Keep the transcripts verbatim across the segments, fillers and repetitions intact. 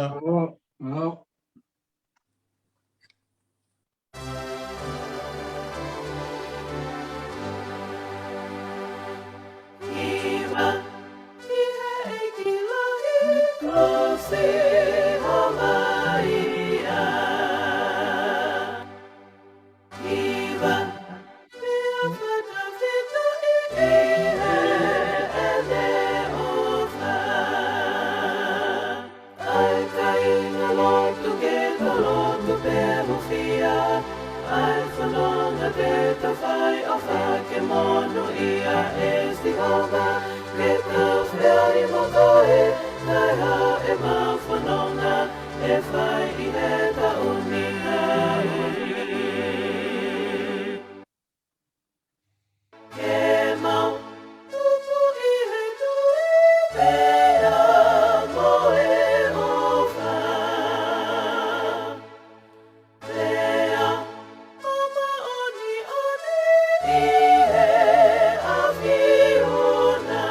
Mālō, mālō. Hiva, ʻi he ʻEiki lahi, kolosi, Hawaii. Hiva, pea fakafetaʻi ʻi heʻene ʻofa. ʻAi kāinga lotu ke tau lotu pea hūfia. ʻAi fononga ke tau fai ʻo fakamonūʻia ʻe Sihova. Ke tau feohi mo koe, kae haʻu ʻemau fononga ʻe fai ʻi he taʻu ni. Ke mau tupu ʻi he tui pea mo e ʻofa. Pea ʻo māʻoniʻoni ʻi he ʻAfiona.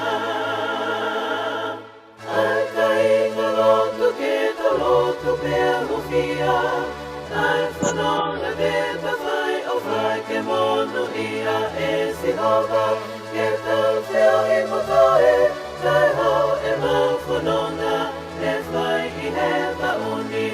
ʻAi kāinga lotu ke tau lotu pea hūfia. ʻAi fononga ke tau fai ʻo fakamonūʻia ʻe Sihova. Ke tau feohi mo koe, kae haʻu ʻemau fononga ʻe fai ʻi he taʻu ni.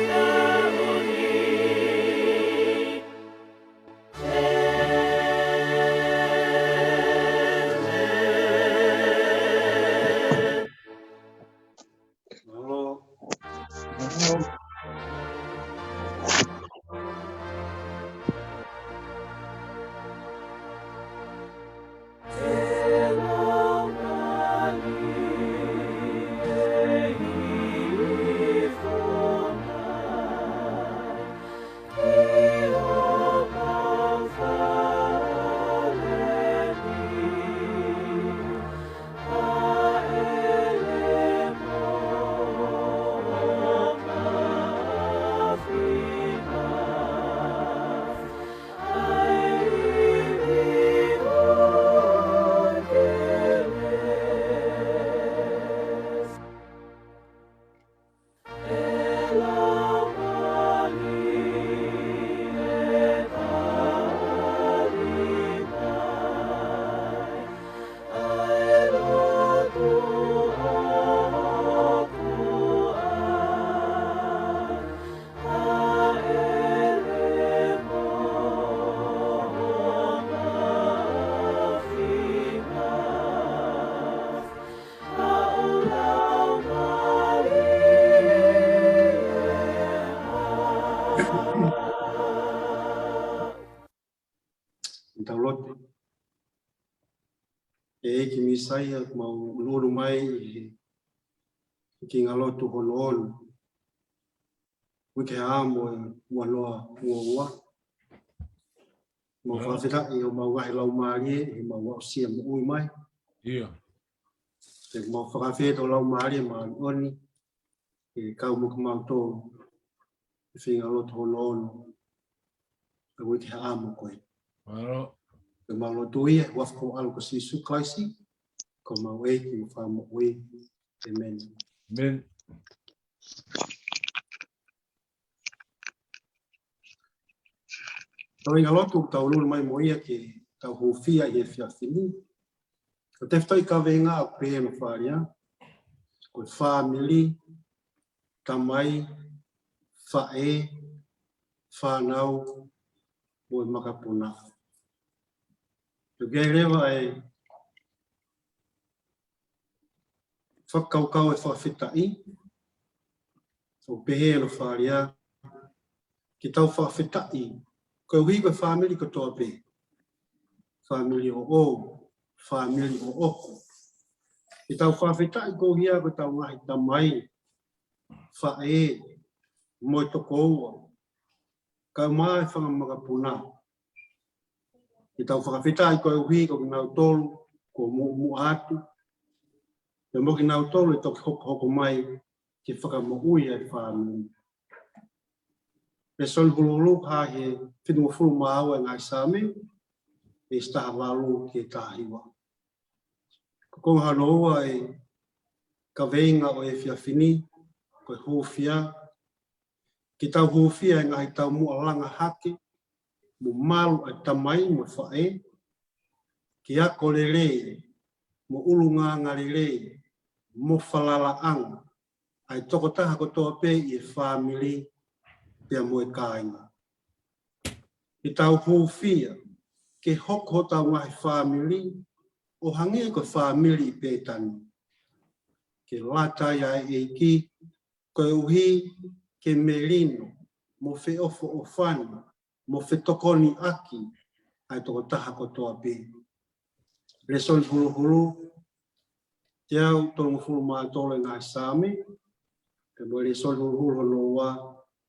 Tau lotu. ʻEiki Mīsaia, mau ʻunuʻunu mai ʻi he, ʻi he Kinga Lotu hono ono. Uike ʻa mo e ua noa ua ua. Mau fakafetaʻi ʻi homau ngaahi laumālie, ʻi heʻemau aʻusia moʻui mai. ʻIo. Pea mau fakafetaʻi ʻi ho Laumālie Māʻoniʻoni, ke kau mo kimautolu ʻi he Kinga Lotu hono ono. Pea uike ʻa mo koe. Mālō. Pea mau lotu ia, ʻi he huafa ho ʻAlo ko Sīsū Kalaisi, ko homau ʻEiki mo Fakamoʻui. ʻĒmeni. ʻĒmeni. Tau Kinga Lotu, tau ʻunuʻunu mai mo ia ke tau hūfia ʻi he efiafi ni. Ko e tefitoʻi kaveinga ʻoku pehē hono fakalea, ko e fāmili, tamai, faʻē, fānau, mo e makapuna. Pea ʻoku ʻi ai leva e fakakaukau ʻo e fakafetaʻi, ʻoku pehē hono fakalea, ke tau fakafetaʻi koeʻuhi ko e fāmili kotoa pē. Fāmili ʻoʻou, fāmili ʻoʻoku. Ke tau fakafetaʻi koeʻuhi ko ʻetau ngaahi tamai, faʻē, mo e tokoua, kae ʻumaʻā e fanga makapuna. Ke tau fakafetaʻi koeʻuhi ko kinautolu kuo muʻomuʻa atu, pea mo kinautolu ʻe toki hokohoko mai ke fakamoʻui ʻa e fāmili. Lēsoni huluhulu ʻoku hā ʻi he fitungofulu mā ua ʻo e ngaahi Saame, veesi taha valu ki he taha hiva. Ko e konga hono ua ʻo e kaveinga ʻo e efiafi ni, ko e hūfia, Ke tau hūfia e ngaahi taumuʻa langa hake mo malu ʻa e tamai mo e faʻē, ke ako lelei mo ʻulungaanga lelei mo falalaʻanga ʻa e tokotaha kotoa pē ʻi he fāmili pea mo e kāinga. Ke tau hūfia ke hoko hotau ngaahi fāmili ʻo hangē ko e fāmili ʻi Pētani. Ke lata ai ʻa e ʻEiki, koeʻuhi ke melino mo feʻofoʻofani mo fetokoniʻaki ʻa e tokotaha kotoa pē. Lēsoni huluhulu, teau tolungofulu mā tolu e ngaahi Saame, pea mo e lēsoni huluhulu hono ua,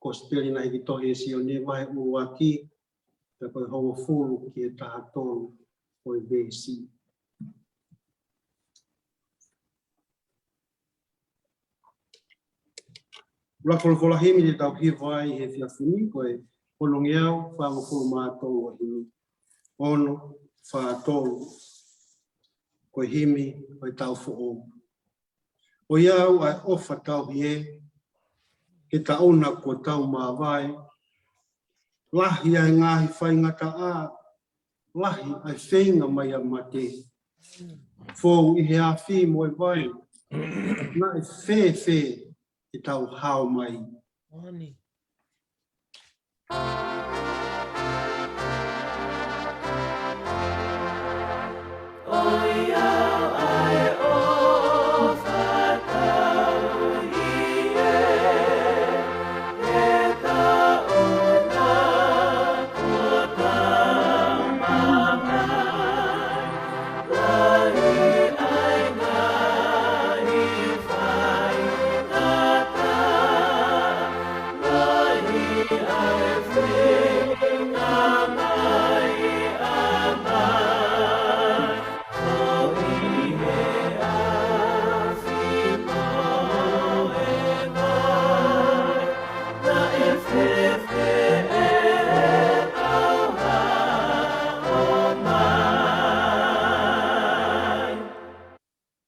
Kosipeli naʻe hiki tohi ʻe Sione, vahe ʻuluaki, pea ko e hongofulu ki he taha tolu ʻo e veesi. Ula folofola himi te tau hiva ai he efiafi ni ko e ono ngeau fāngofulu mā tolu ʻo e himi. Ono, fā, tolu. Ko e himi ʻo e taʻu foʻou. ʻOiauē, ʻofa tauhi ē, he taʻu na kuo tau māvae. Lahi ʻa e ngaahi faingataʻa, lahi ʻa e feinga mai ʻa mate. Fou ʻi he afi mo e vai, naʻe fēfē ʻetau hao mai?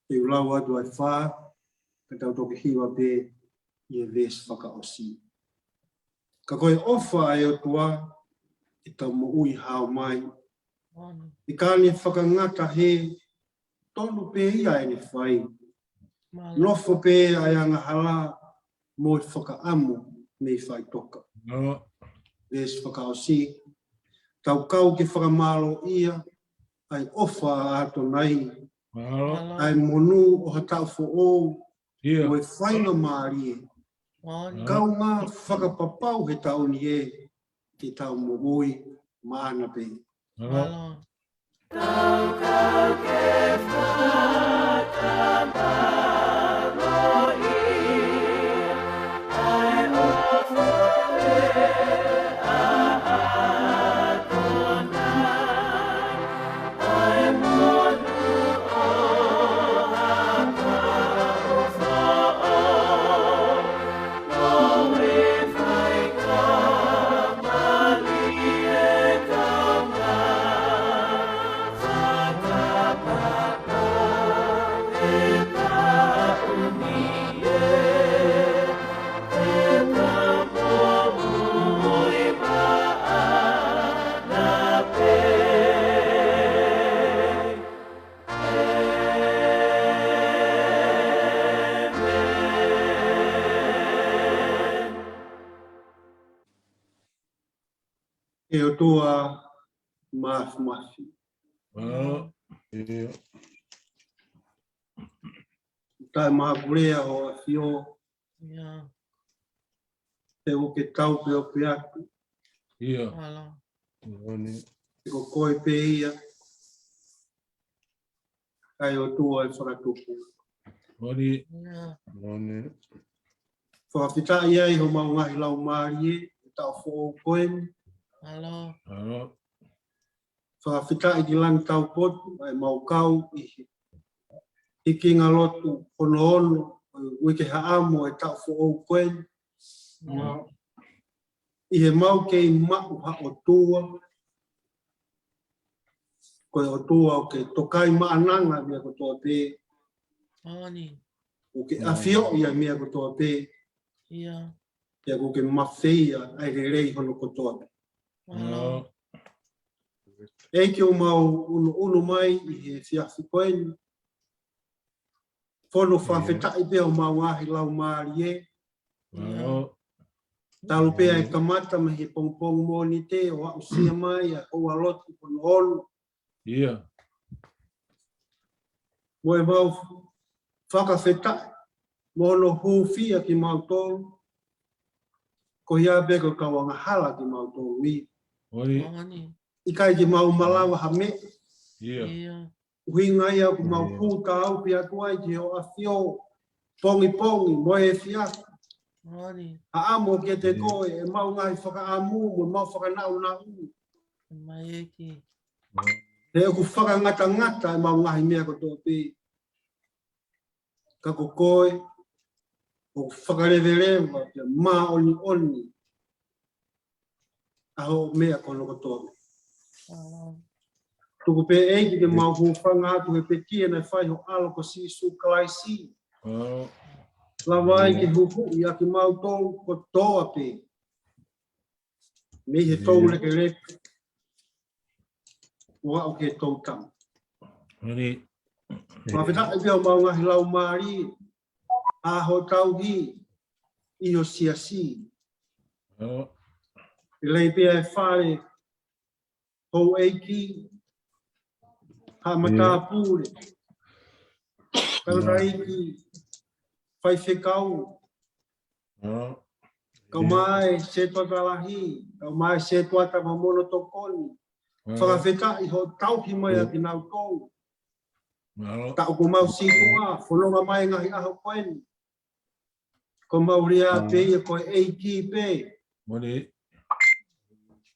Te u lau atu ʻa e fā, ka tau toki hiva pē ʻi he veesi fakaʻosi. Ka ko e ʻofa ʻa e ʻOtua ʻi heʻetau moʻui hao mai. ʻIkai ke ne fakangata, he tonu pē ia ʻene fai. Nofo pē ʻa e angahala mo e fakaʻamu mei faʻitoka. Veesi fakaʻosi, tau kau ke fakamālōʻia ʻa e ʻofa ʻa ʻAtonai, ʻa e monū ʻo ha taʻu foʻou, mo e faingamālie. Kaungā fakapapau he taʻu ni ē, ke tau moʻui maʻana pē. ʻE ʻOtua Māfimafi. Taʻemahakulea hoʻo ʻAfio. Te u ke tau pē ʻo pē atu. Ko koe pē ia, ʻa e ʻOtua ʻe fakatupu. Fakafetaʻi ai homau ngaahi laumālie ʻi he taʻu foʻou ko eni. Fakafetaʻi ki langi taupotu ʻa ʻemau kau ʻi he hikinga lotu hono ono ʻo e uike haʻamo ʻo e taʻu foʻou ko eni. ʻI heʻemau kei maʻu ha ʻOtua, ko e ʻOtua ʻoku ke tokaimaʻananga meʻa kotoa pē. ʻOku ke ʻafioʻi ʻa e meʻa kotoa pē. Pea ʻoku ke mafeia ʻa e lelei hono kotoa pē. ʻEiki, ʻoku mau ʻunuʻunu mai ʻi he efiafi ko eni, fonu fakafetaʻi pē ʻa homau ngaahi laumālie. Talu pē ʻa e kamata mei he pongipongi Mōnite ʻo aʻusia mai ʻa e houa lotu hono ono. Mo ʻemau fakafetaʻi mo hono hūfia kimautolu, ko ia pē ko e kau angahala kimautolu ia. ʻIkai ke mau malava ha meʻa. ʻUhinga ia ʻoku mau hūtau pē atu ai ki hoʻo ʻAfio pongipongi mo e efiafi. ʻA ʻamu kiate koe ʻemau ngaahi fakaʻamu mo ʻemau fakanaʻunaʻu. He ʻoku fakangatangata ʻemau ngaahi meʻa kotoa pē. Ka ko koe ʻoku fakaleveleva pea māʻoniʻoni ʻa hoʻo meʻa ko hono kotoa. Tuku pē ʻEiki ke mau hūfanga atu he pekia naʻe fai ho ʻAlo ko Sīsū Kalaisi. Lava ai ke huhuʻi ʻa kimautolu kotoa pē mei he toulekeleka ʻo aʻu ki he toutama. Fakafetaʻi pē ʻa homau ngaahi laumālie ʻa hoʻo tauhi ʻi ho siasi. ʻEiki, pea ʻi he fale houʻeiki, haʻa matāpule, tangataʻeiki, faifekau, kau mai sētuata lahi, kau mai sētuata mo hono tokoni. Fakafetaʻi hoʻo tauhi mai ʻa kinautolu. Taʻu kuo mau sītuʻa, fononga mai ngaahi ʻaho ko eni. Ko mau lea pē ia ko e ʻEiki pē.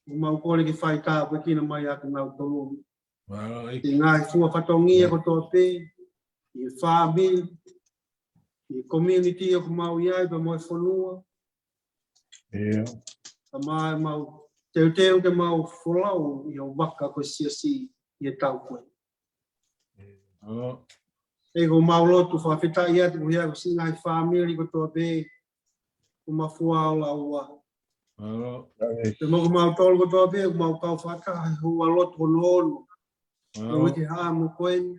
ʻOku mau kole ke fai tāpuekina mai ʻa kinautolu ʻi he ngaahi fua fatongia kotoa pē, ʻi he fāmili, ʻi he community ʻoku mau ʻi ai pea mo e fonua. Ka mau teuteu ke mau folau ʻi ho vaka ko e siasi ʻi he taʻu ko eni. ʻEiki, ʻoku mau lotu fakafetaʻi atu ko ia ko siʻi ngaahi fāmili kotoa pē ʻoku mafua ʻo laua. Pea mo kimautolu kotoa pē ʻoku mau kau fakataha he houa lotu hono ono ʻo e uike haʻamo ko eni.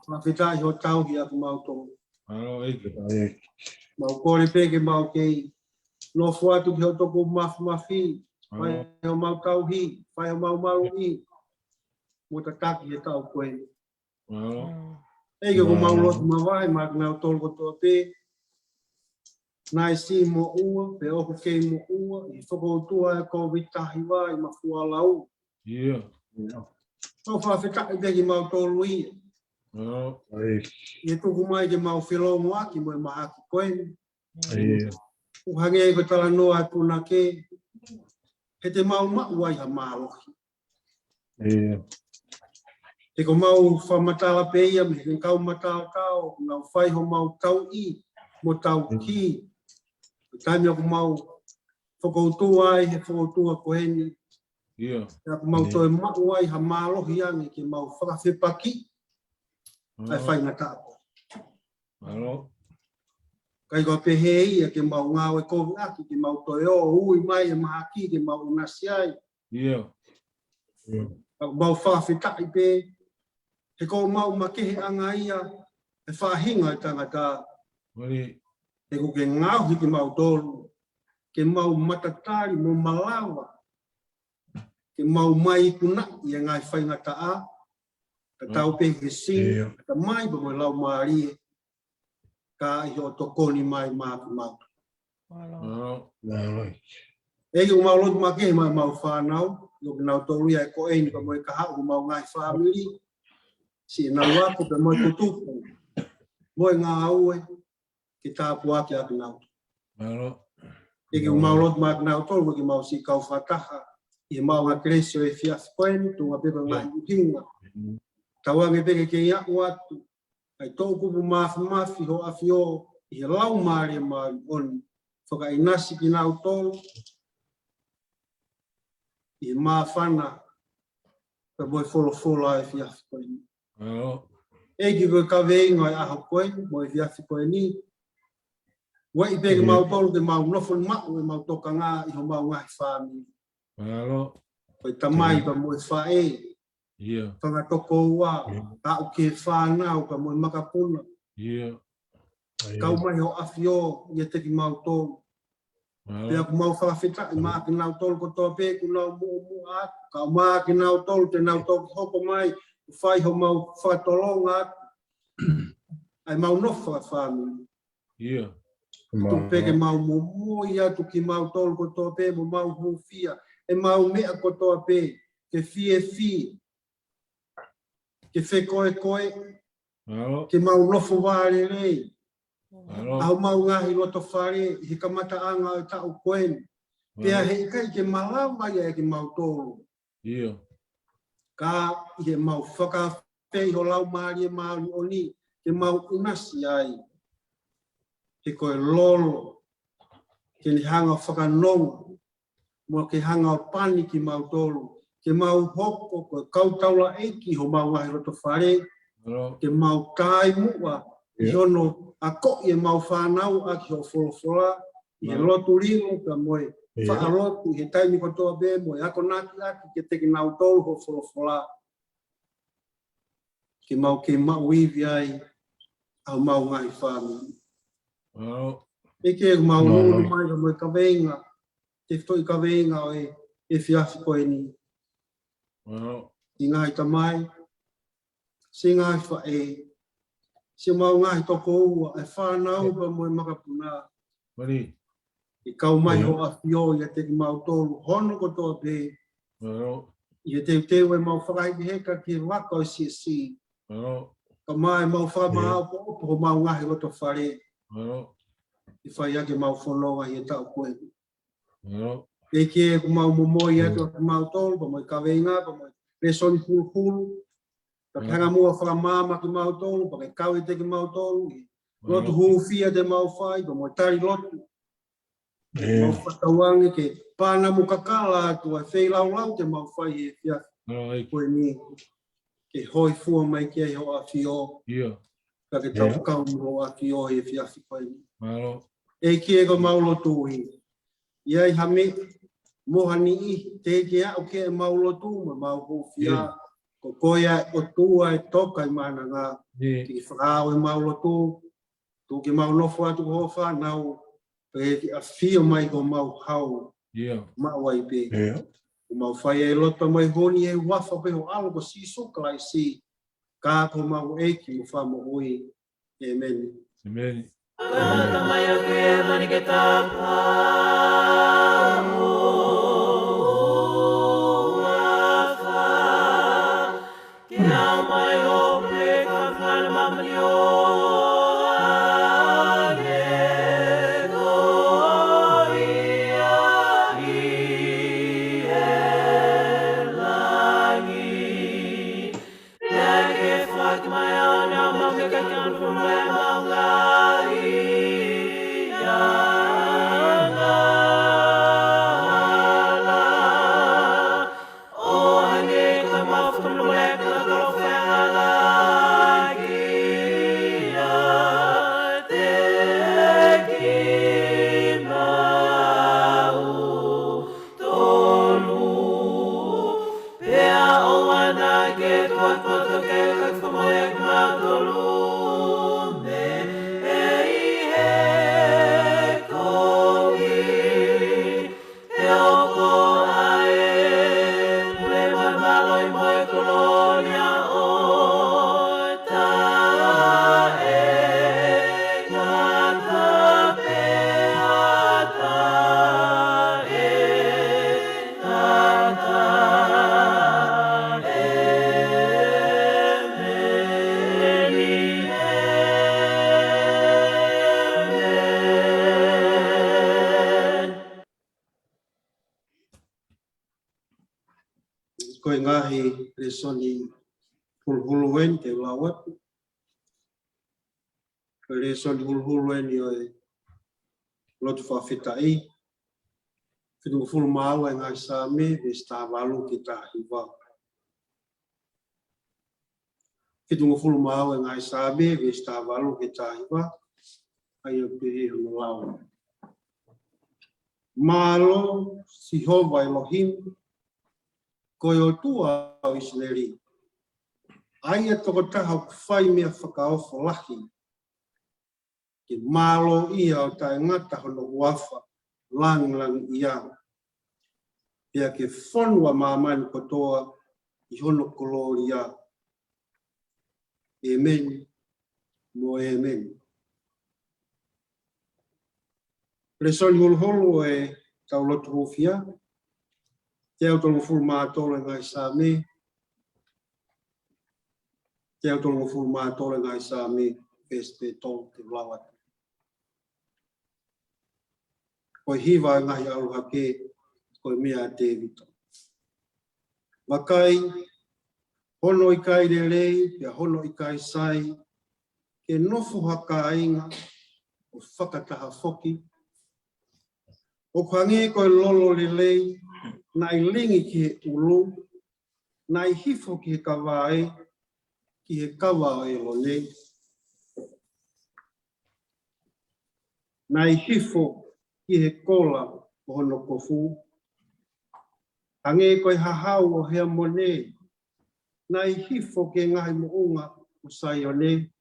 Fakafetaʻi hoʻo tauhi ʻa kimautolu. Mau kole pē ke mau kei nofo atu ki hoʻo toku mafimafi. Fai homau tauhi, fai homau maluʻi mo tataki he taʻu ko eni. ʻEiki, ʻoku mau lotu mavahe maʻa kinautolu kotoa pē naʻe siʻi moʻua pe ʻoku kei moʻua ʻi he fokoutua ʻa e Kōviti taha hiva ʻi Mafualau. Mau fakafetaʻi pē kimautolu ia ʻi he tuku mai ke mau felōngoaki mo e mahaki ko eni. ʻOku hangē ko e talanoa ʻa e punake, he te mau maʻu ai ha mālohi. He ʻoku mau fakamatala pē ia mei he kau mataotao ʻoku nau fai homau tauʻi mo tauhi. Ko e taimi ʻoku mau fokoutua ai he fokoutua ko eni, pea ʻoku mau toe maʻu ai ha mālohi ange ke mau fakafepakiʻi ʻa e faingataʻa ko ē. ʻIkai ko e pehē ia ke mau ngāue kovi ʻaki ke mau toe ō ʻo ui mai e mahaki ke mau ʻinasi ai. Ka ʻoku mau fakafetaʻi pē he ʻoku mau makeheʻanga ia he faʻahinga ʻo e tangata. He ʻoku ke ngaohi kimautolu ke mau matatali mo malava ke mau ikunaʻi e ngaahi faingataʻa, tatau pē he siʻi, ʻa e Tamai pea mo e Laumālie, ka ʻi hoʻo tokoni mai maʻa kimautolu. ʻEiki, ʻoku mau lotu makehe maʻa ʻemau fānau, ʻi ʻo kinautolu ia ʻe ko eni pea mo e kahaʻu ʻo homau ngaahi fāmili, siʻenau ako pea mo e kutupu mo e ngāue, ke tāpuaki ʻa kinautolu. ʻEiki, ʻoku mau lotu maʻa kinautolu, ʻoku mau siʻi kau fakataha ʻi he maʻunga kelesi ʻo e efiafi ko eni, tuʻunga pē ko e ngaahi ʻuhinga. Tauange pē ke kei aʻu atu ʻa e toʻukupu mafimafi hoʻo ʻAfio ʻi he Laumālie Māʻoniʻoni, fakaʻinasi kinautolu ʻi he māfana pea mo e folofola ʻo e efiafi ko eni. ʻEiki, ko e kaveinga ʻo e ʻaho ko eni mo e efiafi ko eni, Ueʻi pē kimautolu ke mau nofo maʻu ʻemau tokanga ʻi homau ngaahi fāmili. Mālō. Ko e tamai pea mo e faʻē. ʻIo. Fanga tokoua, ʻio, aʻu ki he fānau pea mo e makapuna. ʻIo. Kau mai ho ʻAfio ʻiate kimautolu. Mālō. Pea ʻoku mau fakafetaʻi maʻa kinautolu kotoa pē kuo nau muʻomuʻa atu. Kau maʻa kinautolu te nau toki hoko mai, ʻo fai homau fakatolonga atu ʻa ʻemau nofo fakafāmili. ʻIo. Tuku pē ke mau momoi atu kimautolu kotoa pē mo mau hūfia ʻemau meʻa kotoa pē, ke fiefia, ke fekoekoe, mālō, ke mau nofo vālelei. Mālō. ʻA homau ngaahi loto fale ʻi he kamataʻanga ʻo e taʻu ko eni. Pea, mālō, heʻikai ke malava ia ʻe kimautolu. ʻIo. Ka ʻi heʻemau fakafeʻi ho Laumālie Māʻoniʻoni ke mau ʻinasi ai. He ko e lolo ke ne hanga ʻo fakanonga mo ke hanga ʻo pani kimautolu, ke mau hoko ko e kau taulaʻeiki homau ngaahi loto fale, mālō, ke mau taʻimuʻa ʻi, ʻio, hono akoʻi ʻemau fānau ʻaki hoʻo folofola, ʻi he, mālō, lotu lilo pea mo e, ʻio, faʻa lotu ʻi he taimi kotoa pē mo e akonakiʻaki kiate kinautolu hoʻo folofola. Ke mau kei maʻu ivi ai ʻa homau ngaahi fāmili. ʻEiki, ʻoku mau, mālō, ʻunu mai ka mo e kaveinga, tefitoʻi kaveinga ʻo e, efiafi ko eni. Mālō. Siʻi ngaahi tamai, siʻi ngaahi faʻē, siʻi mau ngaahi tokoua, ʻa e fānau, ʻio, pea mo e makapuna. Mālō. ʻE kau mai, ʻio, ho ʻAfio ʻiate kimautolu hono kotoa pē. Mālō. ʻI he teuteu ʻemau fakahekeheka ki he vaka ʻo e siasi. Mālō. Kae ʻumaʻā ʻemau fakamaʻopoʻopo homau ngaahi loto fale. Mālō. ʻE fai ʻaki ʻemau fononga ʻi he taʻu ko eni. Mālō. ʻEiki, ʻoku mau momoi atu, ʻio, ʻa kimautolu pea mo e kaveinga pea mo e lēsoni huluhulu. Ka, ʻio, ke hanga muʻa ʻo fakamaama kimautolu, pea ke kau ʻiate kimautolu ʻi he, mālō, lotu hūfia te mau fai, pea mo e tali lotu. ʻIo. Mau fakatauange ke pānamu kakala atu ʻa e feilaulau te mau fai he efiafi, mālō, ʻEiki, ko eni. Ke hōifua mai ki ai ho ʻAfio. ʻIo. Ka ke, ʻio, tau kau mo ho ʻAfio he efiafi ko eni. Mālō. ʻEiki, ʻoku mau lotu ʻi, ʻi ai ha meʻa mo ha niʻihi teʻeki ke aʻu ki heʻemau lotu mo ʻemau hūfia. ʻIo. Ko koe ʻa e ʻOtua ʻe toka ʻi mānanga. ʻIo. Ke fakaʻau ʻemau lotu, tuku ke mau nofo atu ko ho fānau, pea ke ʻafio mai ko homau hau. ʻIo. Maʻu ai pē. ʻIo. ʻOku mau fai ʻa e lotu mo e hū ni ʻi he huafa pē ho ʻAlo ko Sīsū Kalaisi, ko homau ʻEiki mo Fakamoʻui. ʻĒmeni. ʻĒmeni. Tolu, pea ʻoua naʻa ke tuʻu ʻa e poto ke ka fakamoʻui ʻa kimautolu mei he kovi, he ʻoku ʻa e pule mo e mālohi mo e kolōlia ʻo taʻengata pea taʻe Ko e ngaahi lēsoni huluhulu eni te u lau atu. Ko e lēsoni huluhulu eni ʻo e lotu fakafetaʻi. Fitungofulu mā ua ʻi he ngaahi Saame, veesi taha valu ki he taha hiva. Fitungofulu mā ua ʻi he ngaahi Saame, veesi taha valu ki he taha hiva. ʻa ia ʻoku pehē hono lau: Mālō Sihova ʻElohimi, ko e ʻOtua ʻo ʻIsileli, ʻa ia tokotaha ʻoku fai meʻa fakaofo lahi. Ke mālōʻia ʻo taʻengata hono huafa langilangiʻia, pea ke fonu ʻa māmani kotoa ʻi hono kolōlia. ʻĒmeni mo ʻēmeni. Lēsoni huluhulu ʻo ʻetau lotu hūfia, teau tolungofulu mā tolu ʻo e ngaahi Saame, teau tolungofulu mā tolu ʻo e ngaahi Saame, veesi pē tolu, te u lau atu. Ko e hiva ʻo e ngaahi ʻalu hake, ko e meʻa ʻa Tēvita. Vakai, hono ʻikai lelei, pea hono ʻikai sai, ke nofo ha kāinga ʻo fakataha foki. ʻOku hangē ko e lolo lelei, naʻe lingi ki he ʻulu, naʻe hifo ki he kavae, ki he kava ʻo ʻElone. Naʻe hifo ki he kola ʻo hono kofu, hangē ko e hahau ʻo Heamone, naʻe hifo ki he ngaahi moʻunga ʻo Saione.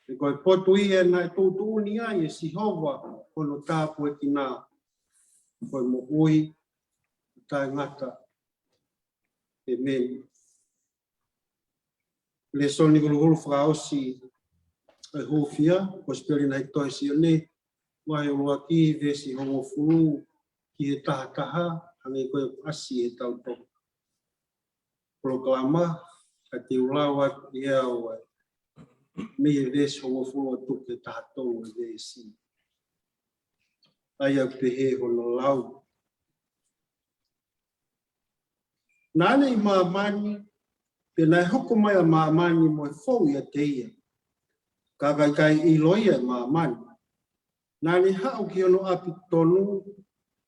He ko e potu ia naʻe tuʻutuʻuni ai ʻe Sihova hono tāpuekina, ko e moʻui taʻengata. ʻĒmeni. Lēsoni huluhulu fakaʻosi ʻo e hūfia, Kosipeli naʻe tohi ʻe Sione, vahe ʻuluaki, veesi hongofulu ki he tahataha, hangē ko e ʻasi ʻi heʻetau polokalama, ka te u lau atu ʻe au ʻa e, mei he veesi hongofulu ʻo tuku ki he tahatolu ʻo e veesi. ʻA ia ʻoku pehē hono lau: Naʻa ne ʻi māmani, pea naʻe hoko mai ʻa māmani mo e fou ʻiate ia, ka ka ʻikai ʻilo ia ʻe māmani. Naʻa ne haʻu ki hono ʻapi tonu,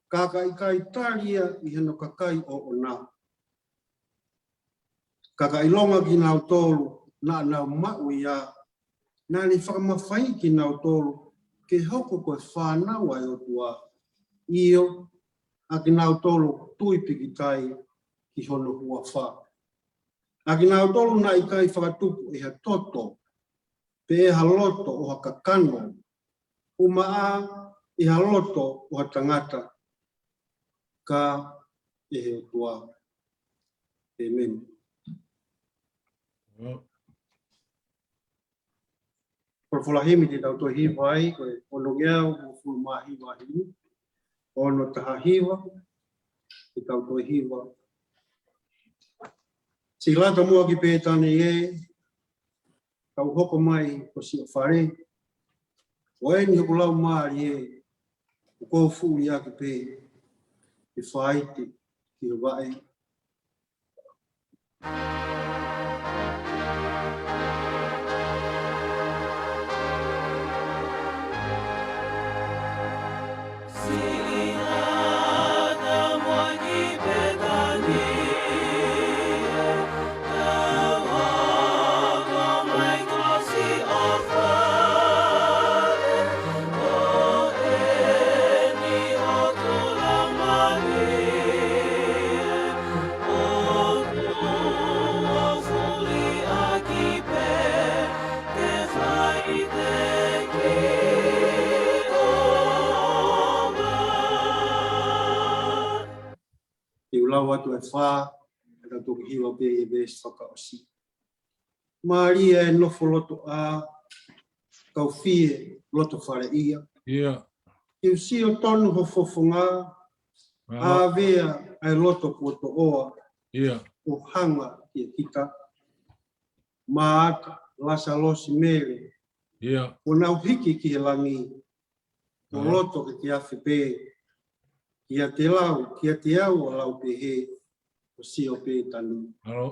ka ka ʻikai tali ia ʻi hono kakai ʻoʻona. Ka ka ʻilonga kinautolu naʻa nau maʻu ia, naʻa ne fakamafaiʻi kinautolu ke hoko ko e fānau ʻa e ʻOtua, ʻio, ʻa kinautolu tui pikitai ki hono huafa. ʻA kinautolu naʻe ʻikai fakatupu ʻe ha toto, pe ʻe ha loto ʻo ha kakano, ʻumaʻā ʻe ha loto ʻo ha tangata, ka ʻe he ʻOtua. ʻĒmeni. Folofola himi te tau toe hiva ai, ko e ono ngeau hongofulu mā hiva himi, ono taha hiva, te tau toe hiva. Siʻi lata muʻa ki Pētani ē, kau hoko mai ko siʻo fale, ko eni hoku laumālie, ʻoku ou fuʻu ʻiate koe pē, ke faite ki he vaʻe. Te u lau atu e fā, ka tau toki hiva pē ʻi he veesi fakaʻosi. Mālie e nofo loto ʻā, kau fie loto faleʻia. ʻIo. Ke u sio tonu ho fofonga, ʻāvea ʻa e loto kuo toʻoa. ʻIo. ʻO hanga kia kita. Maʻata, Lāsalosi, Mele. ʻIo. ʻO nau hiki ki he langi. ʻO loto ke te afe pē. Kiate au, kiate au ʻo lau pehē, ʻo sio pē tanu. ʻAlo.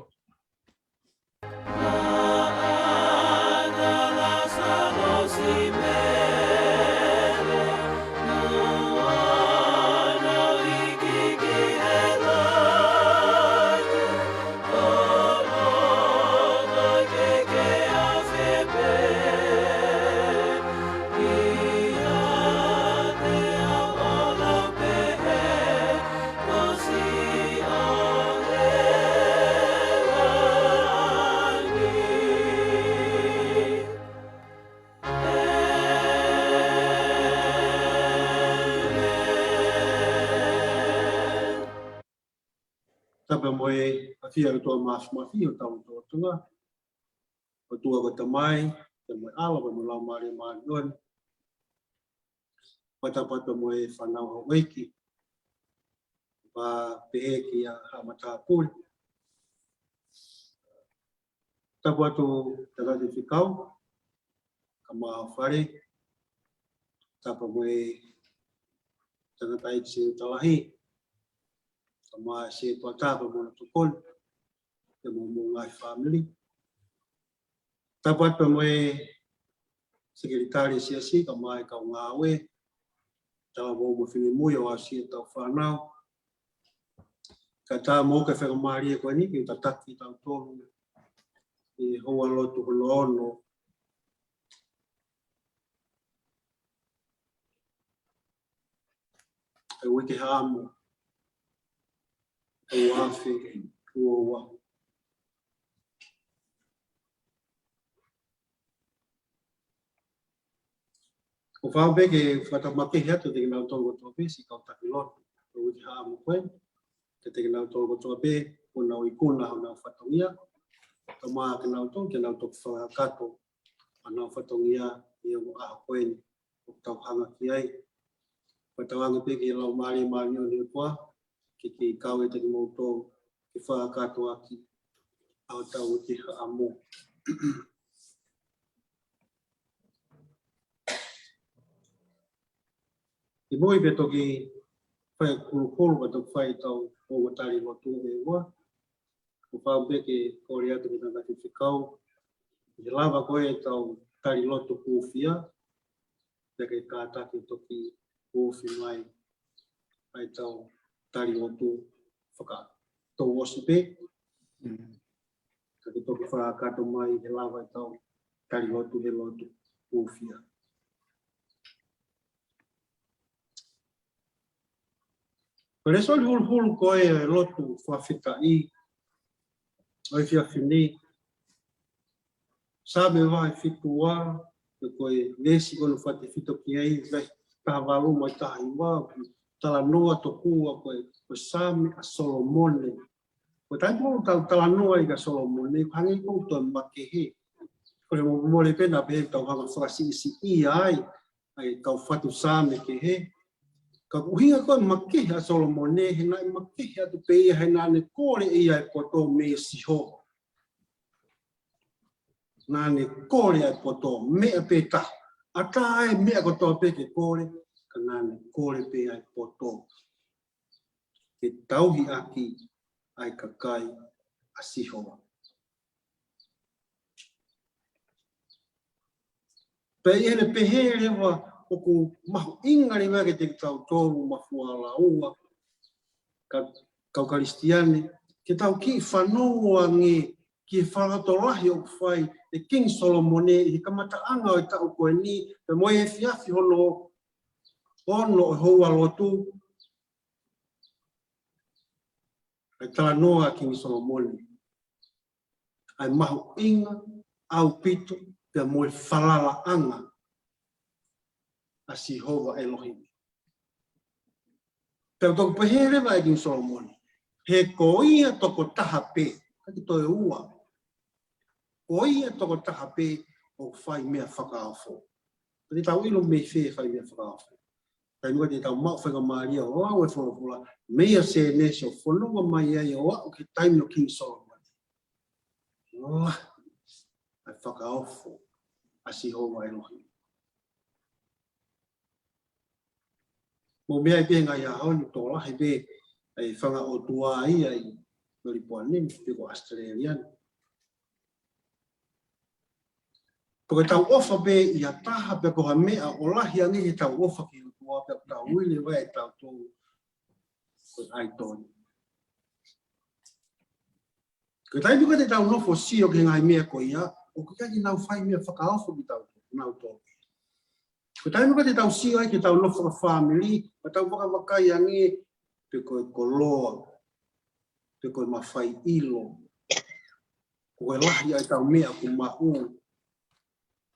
Pea mo e ʻafio ʻa e ʻOtua Māfimafi ʻi hotau lotolotonga, ʻOtua ko e Tamai, pea mo e ʻAlo, pea mo e Laumālie Māʻoniʻoni. Pea tapu atu pea mo e fānau houʻeiki, pea pehē ki he haʻa matāpule. Tapu atu tangataʻeiki fekau, kae ʻumaʻā ho fale, tapu mo e tangataʻeiki sētuata lahi, kae ʻumaʻā e sētuata pea mo hono tokoni, pea mo hoʻomou ngaahi fāmili. Tapu atu pea mo e sekelitali siasi, kae ʻumaʻā e kau ngāue, talavou mo e finemui ʻo aʻusia ʻetau fānau. Kae ʻatā mo e faingamālie ko eni ke tataki kitautolu ʻi he houa lotu hono ono ʻo e uike Haʻamo, ua afe ua ua. ʻOku ou fakaʻamu pē ke fakatamateʻi atu kiate kinautolu kotoa pē siʻi kau taki lotu ʻo e uike Haʻamo ko eni, kiate kinautolu kotoa pē kuo nau ikuna honau fatongia, kae ʻumaʻā kinautolu ke nau toki fakakakato honau fatongia ʻi he ongo ʻaho ko eni ʻoku tau hanga ki ai. Fakatauange pē ki he Laumālie Māʻoniʻoni ʻo e ʻOtua ke kei kau ʻiate kimoutolu ke fakakakato ʻaki ʻa hotau uike Haʻamo. ʻI muʻa pea toki fai kulukulu, pea toki fai ʻetau ongo tali lotu ʻe ua. ʻOku ou fakaʻamu pē ke kole atu ki he tangataʻeiki fekau, ʻi he lava ko ē ʻetau tali lotu hūfia, pea ke kātaki toki ofi mai ʻa ʻetau tali lotu fakatouʻosi pē. Mm. Ka ke toki fakakakato mai he lava ʻetau tali lotu he lotu hūfia. Ko e lēsoni huluhulu ko ē ʻo e lotu fakafetaʻi ʻo e efiafi ni, Saame vahe fitu ua, pea ko e veesi ko ē naʻe fakatefito ki ai, veesi taha valu mo e taha hiva, ʻoku talanoa tokua ko e, ko e Saame ʻa Solomone. Ko e taimi ʻoku tau talanoa ai kia Solomone, ʻoku hangē ʻoku toe makehe. Ko e mo-, mole pē naʻa pehē tau hanga fakasiʻisiʻia ai ʻa e kau fatu Saame kehe. Ka ko e ʻuhinga ko e makehe ʻa Solomone, he naʻe makehe atu pē ia he naʻa ne kole ʻe ia e poto mei Sihova. Naʻa ne kole ʻa e poto, meʻa pē taha. ʻAtā e meʻa kotoa pē ke kole, ka naʻa ne kole pē ʻa e poto ke tauhi ʻaki ʻa e kakai ʻa Sihova. Pea ʻi heʻene pehē leva ʻoku mahuʻinga leva kiate kitautolu Mafua Laua, ka, kau Kalisitiane, ke tau kiʻi fanongo ange ki he fakalotolahi ʻoku fai ʻe Kingi Solomone ʻi he kamataʻanga ʻo e taʻu ko eni, pea mo e efiafi hono ono ʻo e houa lotu, ʻa e talanoa ʻa Kingi Solomone, ʻa e mahuʻinga ʻaupito pea mo e falalaʻanga ʻa Sihova ʻElohimi. Pea toki pehē leva ʻe Kingi Solomone, he ko ia tokotaha pē, ʻikai ke toe ua, ko ia tokotaha pē ʻoku fai meʻa fakaofo. Pea te tau ʻilo mei fē e fai meʻa fakaofo. Taimi ko ē te tau maʻu faingamālie ʻo lau e folofola, mei he Sēnesi ʻo fononga mai ai ʻo aʻu ki he taimi ʻo Kingi Solomone. Lahi ʻa e fakaofo ʻa Sihova ʻElohimi. Mou meaʻi pē he ngaahi ʻaho ni, tokolahi pē ʻa e fanga ʻotua ia ʻi Melipoane ni, pe ko ʻAositelēlia ni. Pe ko ʻetau ʻofa pē ʻi ha taha, pe ko ha meʻa ʻoku lahi ange ʻetau ʻofa ki he ʻOtua, pea ʻoku tau ui leva ʻe tautolu ko e ʻaitoli. Ko e taimi ko ē te tau nofo ʻo sio ki he ngaahi meʻa ko ia, ʻoku ʻikai ke nau fai meʻa fakaofo kiate kitautolu. Ko e taimi ko ē te tau sio ai ki heʻetau nofo fakafāmili, pea tau vakavakai ange pe ko e koloa, pe ko e mafai ʻilo, ko e lahi ʻa ʻetau meʻa ʻoku maʻu,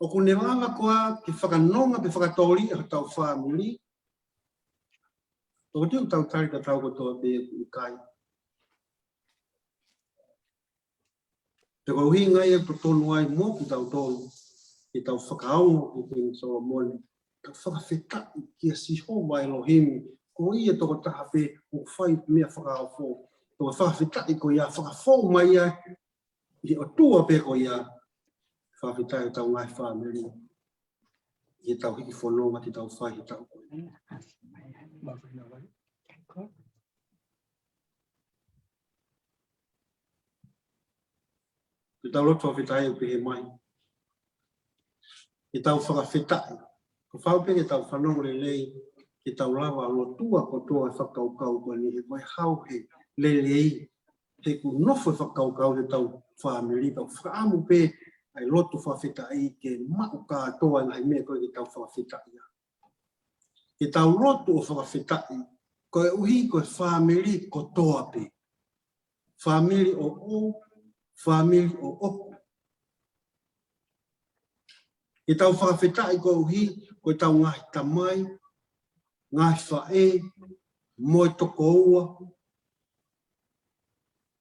ʻoku ne lava koā ke fakanonga pe fakatoliʻa hotau fāmili? Tokoni ʻoku tau tali tatau kotoa pē ʻoku ʻikai. Pea ko e ʻuhinga ia ʻoku totonu ai mo kitautolu ke tau fakaongo ki he Kingi Solomone, tau fakafetaʻi kia Sihova ʻElohimi, ko ia tokotaha pē ʻoku fai meʻa fakaofo. Ko e fakafetaʻi ko ia ʻoku fakafou mai ai ʻi he ʻOtua pē ko ia. Fakafetaʻi ʻetau ngaahi fāmili ʻi heʻetau hiki fononga te tau fai he taʻu ko eni. Ke tau lotu fakafetaʻi ʻo pehē mai. Ke tau fakafetaʻi. Ko e fau pē ke tau fanongo lelei, ke tau lava ʻo lotua kotoa e fakakaukau ko eni he ko e hau he lelei, he ʻoku nofo e fakakaukau heʻetau fāmili, tau fakaʻamu pē ʻa e lotu fakafetaʻi ke maʻu kātoa e ngaahi meʻa ko ē ke tau fakafetaʻi ai. Ke tau lotu ʻo fakafetaʻi, koeʻuhi ko e fāmili kotoa pē. Fāmili ʻoʻou, fāmili ʻoʻoku. Ke tau fakafetaʻi koeʻuhi ko ʻetau ngaahi tamai, ngaahi faʻē, mo e tokoua,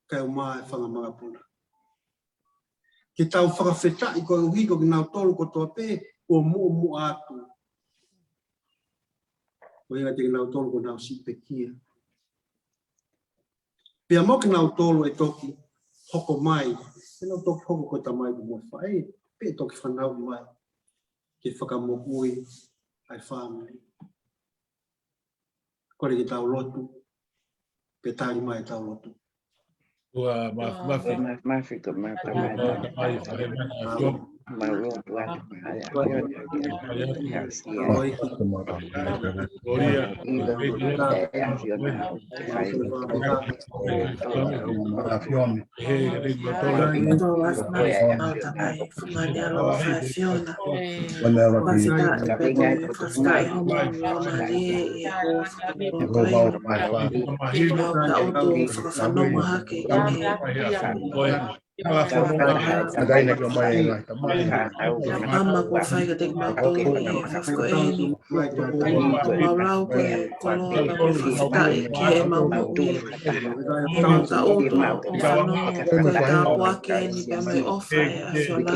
kae ʻumaʻā e fanga makapuna. Ke tau fakafetaʻi koeʻuhi ko kinautolu kotoa pē kuo muʻomuʻa atu. Ko e ʻuhinga te kinautolu kuo nau siʻi pekia. Pea mo kinautolu ʻe toki hoko mai, te nau toki hoko ko e tamai pea mo e faʻē, pe toki fanauʻi mai ke fakamoʻui ʻa e fāmili. Kole ke tau lotu, pea tali mai ʻetau lotu. Ua, mafi, mafi. Mafi, mafi, ko ma tamai. Mafi, mafi, mafi. Mau lotu atu, mahalo ko e ʻAfiona. Fakafetaʻi homau laumālie ʻi he ʻofa ʻoku mau ʻoatu, ʻoku mau fakafanongo hake ʻi he ʻAma kuo fai kiate kimautolu ʻi he efiafi ko eni. ʻOku mau lau ko e koloa mo e fakafetaʻi ki heʻemau moʻui. ʻOku mau ʻoatu ʻo fanongo ko e tāpuaki eni pea mo e ʻofa ʻa e ʻAfiona.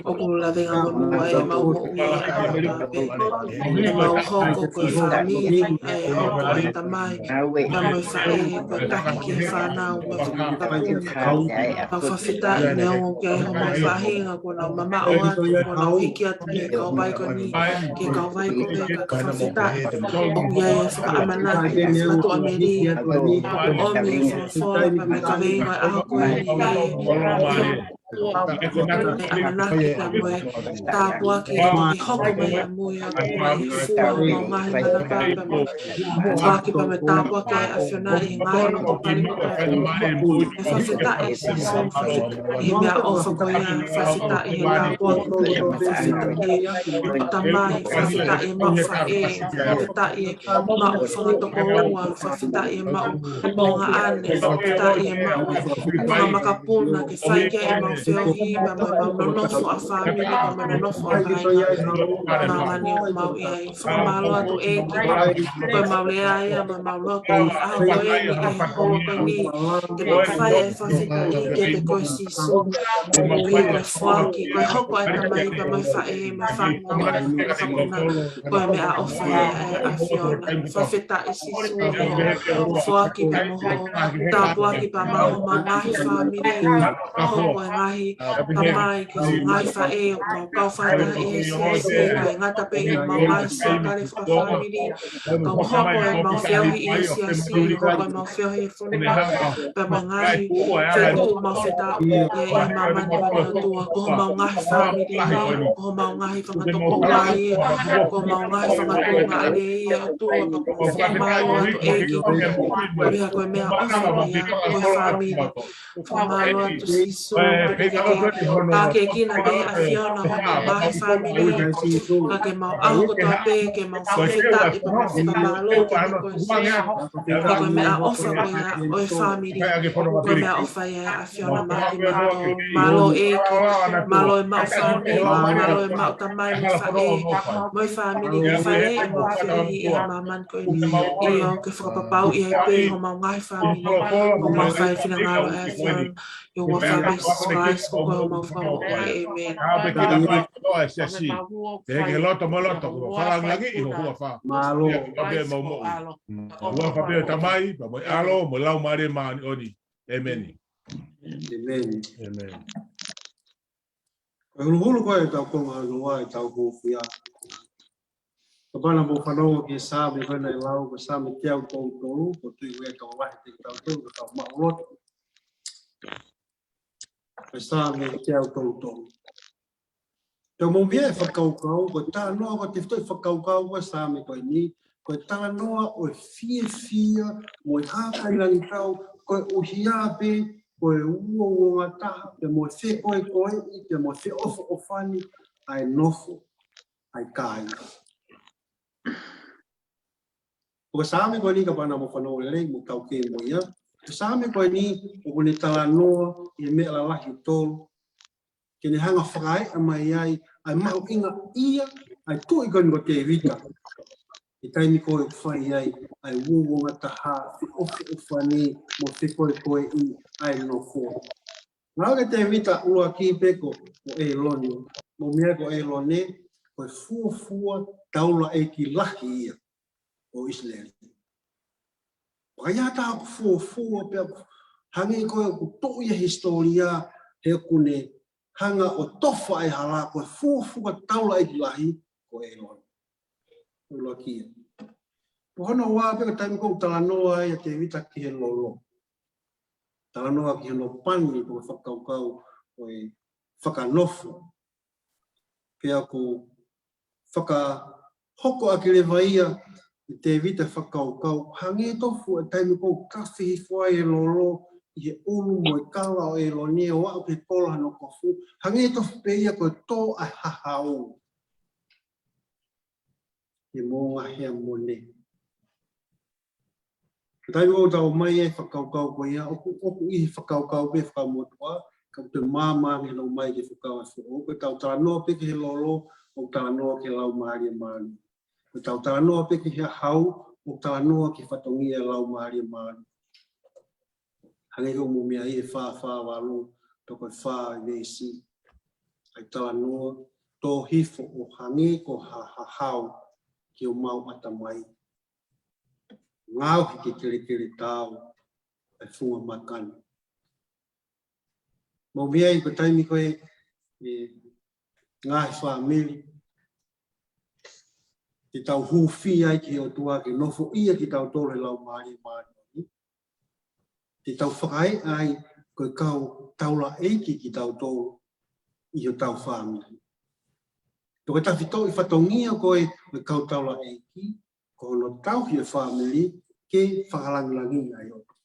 ʻOku lavemonū ai ʻemau moʻui ʻi he ʻaho kotoa pē. ʻOku mau hoko ko e fāmili ʻa e hoko ʻa e tamai pea mo e faʻē, ko e taki ki he fānau mo e fakatapu. Mau fakafetaʻi neongo ʻoku ʻi ai homau faʻahinga kuo nau mamaʻo atu, kuo nau hiki atu mei he kauvai ko eni ki he kauvai ko ē, ka fakafetaʻi ʻoku ʻi ai e fakaʻamanaki, e fakatuʻamelie ʻoku ʻomi ʻe he folofola pea mo e kaveinga ʻo e ʻaho ko eni. ʻI ai e ʻamanaki pea mo e tāpuaki ʻoku hoko mai ʻamui ʻa e fua ʻo e ngaahi manava pea mo e tāpuaki pea mo e tāpuaki ʻa e ʻAfiona ʻi he ngaahi loto pali mo e fakafetaʻi Sīsū, fakafetaʻi he meʻaʻofa ko ia, fakafetaʻi he tāpuaki ko ia, fakafetaʻi ʻa e tamai, fakafetaʻi ʻemau faʻē, fakafetaʻi ʻemau fanga tokoua, fakafetaʻi ʻemau tuongaʻane, fakafetaʻi ʻemau fanga makapuna ke fai ki ai ʻemau feohi, pea mo ʻemau nonofo ʻa e fāmili, pea mo e nonofo ʻa e kāinga. Māmani ʻoku mau ʻi ai, fakamālō atu ʻEiki, ko ʻemau lea ia, mo ʻemau lotu ʻi he ʻaho ko eni, ʻi he pō ko eni, ke mau fai e fakafetaʻi kiate koe Sīsū, koeʻuhi ko e foaki, ko e hoko ʻa e tamai pea mo e faʻē, mo e fānau, mo e fakuna, ko e meʻaʻofa ia ʻa e ʻAfiona. Fakafetaʻi Sīsū, hoʻo foaki pea mo hoʻo tāpuaki pea mo homau ngaahi fāmili, hoko e ngaahi tamai ki he ngaahi faʻē, ʻoku mau kau fakataha ʻi he siasi, kae ngata pē ʻi homau ngaahi sōkale fakafāmili, kau hoko ʻemau feohi ʻi he siasi, hoko ʻemau feohi he fonua, pea mo e ngaahi feituʻu ʻoku mau fetaʻi ai ʻi māmani ʻOtua, ko homau ngaahi fāmili, ko homau ngaahi fanga tokoua, ko homau ngaahi fanga tuongaʻane ʻOtua, pea ʻoku mau fakamālō atu ʻEiki, koeʻuhi ko e meʻaʻofa ia ko e fāmili. Fakamālō atu Sīsū, pea ke ke tākiekina pē ʻe he ʻAfiona homau ngaahi fāmili. Ka ke mau ʻaho kotoa pē ke mau fakafetaʻi pea mau fakamālō kiate koe Sīsū. Ko e meʻaʻofa ko ia ʻo e fāmili, ko e meʻaʻofa ia ʻa e ʻAfiona maʻa kimautolu. Mālō ʻEiki, mālō ʻemau fāmili, mālō ʻemau tamai mo e faʻē, mo e fāmili, ke fai ʻemau feohi ʻi he māmani ko eni. ʻIo, ke fakapapauʻi ai pē homau ngaahi fāmili, ʻoku mau fai e finangalo ʻa e ʻAfiona. ʻI he huafa ʻo Sīsū Kalaisi ko homau fakamoʻui. ʻĒmeni. Ka pe ke na mai ko e siasi. Ke ke loto mo loto, ko fakalāngilangiʻi ho huafa. Mālō. Ia ka pe mau moʻui. Huafa pe ʻo e Tamai, pea mo e ʻAlo, mo e Laumālie Māʻoniʻoni. ʻĒmeni. ʻĒmeni. ʻĒmeni. Ko e huluhulu ko ē ʻetau konga hono ua ʻetau hūfia. Kapau naʻa mou fanongo ki he Saame ko ē naʻe lau, ko e Saame teau tolu tolu, ko e tui ko ē ʻe tokolahi kitautolu, ka tau maʻu loto. Ko e Saame teau tolu tolu. Te mou meaʻi e fakakaukau, ko e talanoa, ko e tefitoʻi fakakaukau ko e Saame ko eni, ko e talanoa ʻo e fiefia mo e hākailangitau, koeʻuhi pē ko e uouongataha, pea mo e fekoekoeʻi, pea mo e feʻofoʻofani ʻa e nofo ʻa e kāinga. Ko e Saame ko eni kapau naʻa mou fanongo lelei mo taukei mo ia. Ko e Saame ko eni ʻoku ne talanoa ʻi he meʻa lalahi ʻe tolu. Ke ne hanga fakaeʻa mai ai ʻa e mahuʻingaʻia ʻa e tuʻi ko eni ko Tēvita. ʻI he taimi ko ē ʻoku fai ai ʻa e uouongataha, feʻofoʻofani, mo fekoekoeʻi ʻa e nofo. Naʻe ʻi ai ʻa Tēvita ʻuluaki pē ko, ko ʻĒlone. Mou meaʻi ko ʻĒlone, ko e fuofua taulaʻeiki lahi ia ʻo ʻIsileli. Pea ʻi ai ha taha ʻoku fuofua pea ʻoku hangē ko ē ʻoku toʻo ia he hisitōlia he ʻoku ne hanga ʻo tofa e hala ko e fuofua taulaʻeiki lahi ko ʻĒlone. ʻUluaki ia. Pea hono ua pē ko e taimi ko ē ʻoku talanoa ai ʻa Tēvita ki he lolo. Talanoa ki hono pani ko e fakakaukau ʻo e fakanofo. Pea ʻoku fakahoko ʻaki leva ia ʻe Tēvita e fakakaukau, hangē tofu e taimi ko ē ʻoku kafe hifo ai e lolo ʻi he ʻulu mo e kala ʻo ʻĒlone ʻo aʻu ki he kola hono kofu, hangē tofu pē ia ko e tō ʻa e hahau ʻi he moʻunga Heamone. Ko e taimi ʻoku tau ʻomai ai e fakakaukau ko ia, ʻoku, ʻoku ʻi he fakakaukau pē fakamotuʻa, ka ʻoku toe maama ange hono ʻomai ki he fakakaukau foʻou, ko ʻetau talanoa pē ki he lolo, ʻoku talanoa ki he Laumālie Māʻoniʻoni. Ko ʻetau talanoa pē ki he hahau, ʻoku talanoa ki he fatongia ʻo e Laumālie Māʻoniʻoni. Hangē ko ʻemau meaʻi ʻi he fā fā valu, toko fā ʻi he veesi. ʻA e talanoa, tō hifo ʻo hangē ko ha hahau ki homau ʻatamai. Ngaohi ke kelekele taau ʻa e funga maka ni. Mou meaʻi ko e taimi ko ē ʻe ngaahi fāmili te tau hūfia ai ki he ʻOtua ke nofoʻia kitautolu ʻe he Laumālie Māʻoniʻoni. Te tau fakaeʻa ai ko e kau taulaʻeiki kitautolu ʻi hotau fāmili. Ko e tefitoʻi fatongia ko ē ʻo e kau taulaʻeiki, ko hono tauhi e fāmili ke fakalāngilangiʻi ʻa e ʻOtua.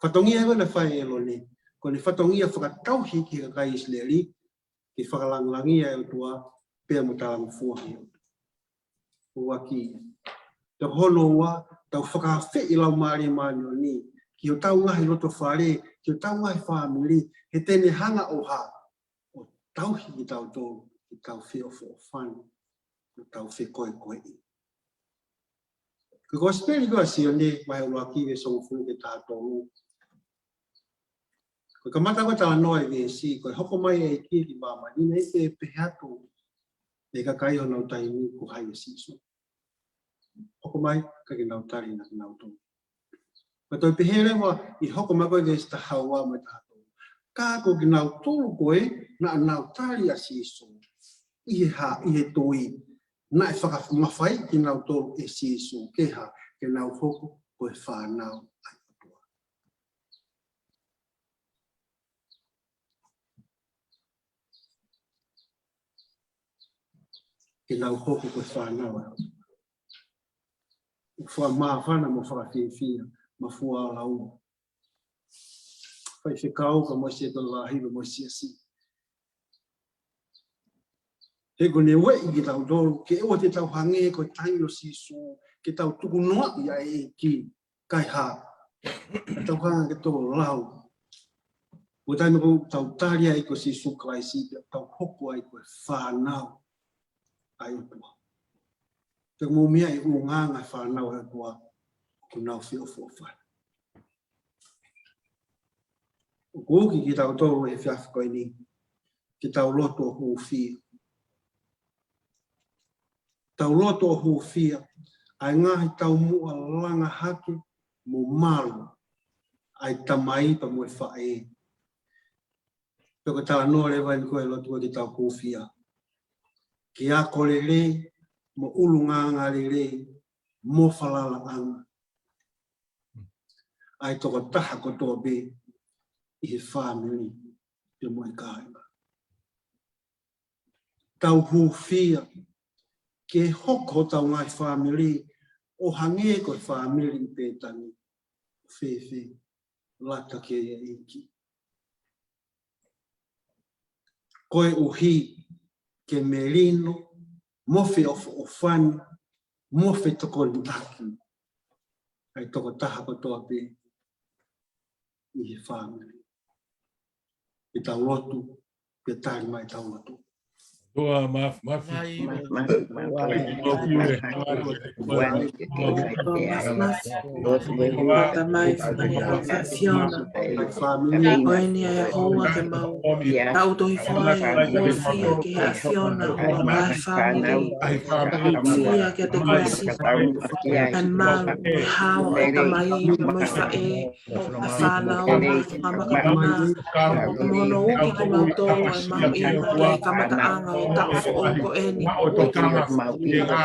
Fatongia ko ē naʻe fai ʻe ʻĒlone, ko ʻene fatongia fakatauhi ki he kakai ʻIsileli, ke fakalāngilangiʻi ʻa e ʻOtua pea mo talangofua ki he ʻOtua. ʻUluaki. Pea ko hono ua, tau fakaafeʻi e Laumālie Māʻoniʻoni ki hotau ngaahi lotofale, ki hotau ngaahi fāmili, he te ne hanga ʻo hā, ʻo tauhi kitautolu, ke tau feʻofoʻofani, ke tau fekoekoeʻi. Ko e Kosipeli ko ē ʻa Sione, vahe ʻuluaki, veesi hongofulu ki he taha tolu. Ko e kamata ko ē talanoa ʻi he veesi, ko e hoko mai ʻa e ʻEiki ki māmani, naʻe ʻikai ke pehē atu ʻe he kakai ʻo honau taimi ko hai ʻa Sīsū. Hoko mai, ka ke nau tali naʻa nau tō. Ka toe pehē leva ʻi he hoko mai ko ē veesi taha ua mo e taha tolu. Ka ko kinautolu ko ē naʻa nau tali ʻa Sīsū ʻi he hā, ʻi he tui, naʻe fakamafaiʻi kinautolu ʻe Sīsū ke hā, ke nau hoko ko e fānau ʻa e ʻOtua. Ke nau hoko ko e fānau ʻa e ʻOtua. ʻOku fakamāfana mo fakafiefia, mafua ʻa e lau. Faifekau ka mo e sētuata lahi ka mo e siasi. He ʻoku ne ueʻi kitautolu, ke ʻoua te tau hangē ko e taimi ʻo Sīsū, ke tau tukunoaʻi ʻa e ʻEiki, kae hā, tau hanga ke tō lau. Ko e taimi ko ē tau tali ai ko Sīsū Kalaisi, pea tau hoko ai ko e fānau ʻa e ʻOtua. Pea mou meaʻi e ʻulungaanga e fānau ʻa e ʻOtua, ʻoku nau feʻofoʻofani. ʻOku uki kitautolu he efiafi ko eni ke tau lotu ʻo hūfia. Tau lotu ʻo hūfia ʻa e ngaahi taumuʻa langa hake mo malu ʻa e tamai pea mo e faʻē. Pea ko e talanoa leva eni ko e lotu ko ē ke tau hūfia ki he ako lelei mo ʻulungaanga lelei mo falalaʻanga ʻa e tokotaha kotoa pē ʻi he fāmili pea mo e kāinga. Tau hūfia ke hoko hotau ngaahi fāmili ʻo hangē ko e fāmili ʻi Pētani, fēfē, lata ki he ʻEiki. Koeʻuhi ke melino mo feʻofoʻofani mo fetokonaki ʻa e tokotaha kotoa pē ʻi he fāmili. Ke tau lotu, ke tali mai ʻetau lotu. Toa maf maf. Mai, mai, mai, mai, mai, mai, mai, mai, mai, mai, mai, Tamai, fāmili ʻAfiona. Ko eni ʻa e houa ke mau tau tohi fai ʻa e hūfia ki he ʻAfiona ʻo e ngaahi fāmili. Tausia kiate koe Sīsū ʻa e malu mo e hao ʻa e tamai pea mo e faʻē, ʻa e fānau mo e fanga kaungā. Mo hono uki kimautolu ʻa e mahuʻinga ʻi he kamataʻanga ʻo e taʻu foʻou ko eni.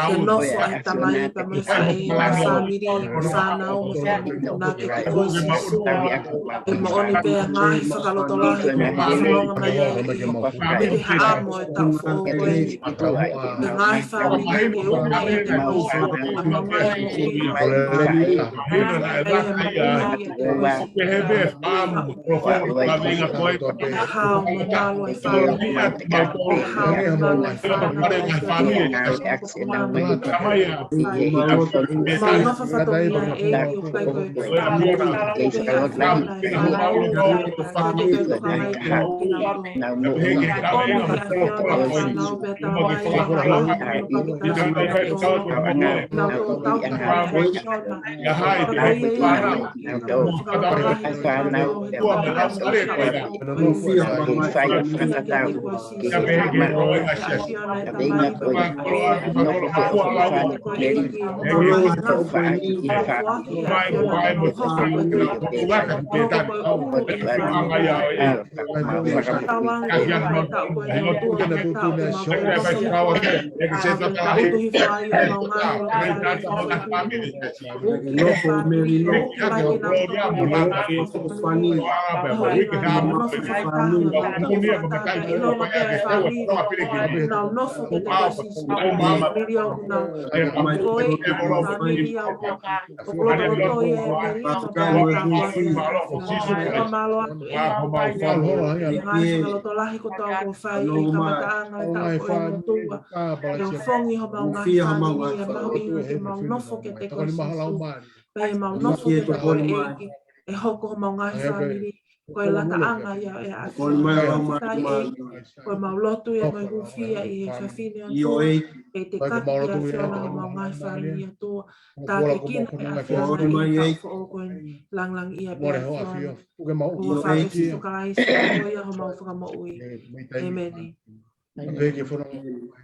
Ke nofo ʻa e tamai pea mo e faʻē ʻi he fāmili, ʻa e fānau mo e fanga kaungā kiate koe Sīsū. ʻE moʻoni pē ʻa e ngaahi fakalotolahi kuo ke fononga mai ai ʻi he haʻamo ʻo e taʻu foʻou ko eni. ʻA e ngaahi fāmili ke ʻumaʻā ʻa e ngaahi fakalotolahi. Fakalotolahi kotoa kuo fai ʻi he kamataʻanga ʻo e taʻu ko eni ʻOtua. ʻE ʻofongi homau ngaahi fāmili, ʻe mahuʻinga ke mau nofo kiate koe Sīsū. Pea ʻi heʻemau nofo kiate koe ʻEiki, ʻe hoko homau ngaahi fāmili ko e lakaʻanga ia ʻo e ʻAfiona. Ko ʻemau lotu ia mo e hūfia ʻi he efiafi ni ʻOtua, ke te kaki ʻe ʻAfiona homau ngaahi fāmili ʻOtua. Tākiekina ʻe ʻAfiona ʻi he taʻu foʻou ko eni, langilangiʻia pē ʻAfiona. ʻOtua Sīsū Kalaisi, ko ia homau Fakamoʻui. ʻEmeni. Pea ke fononga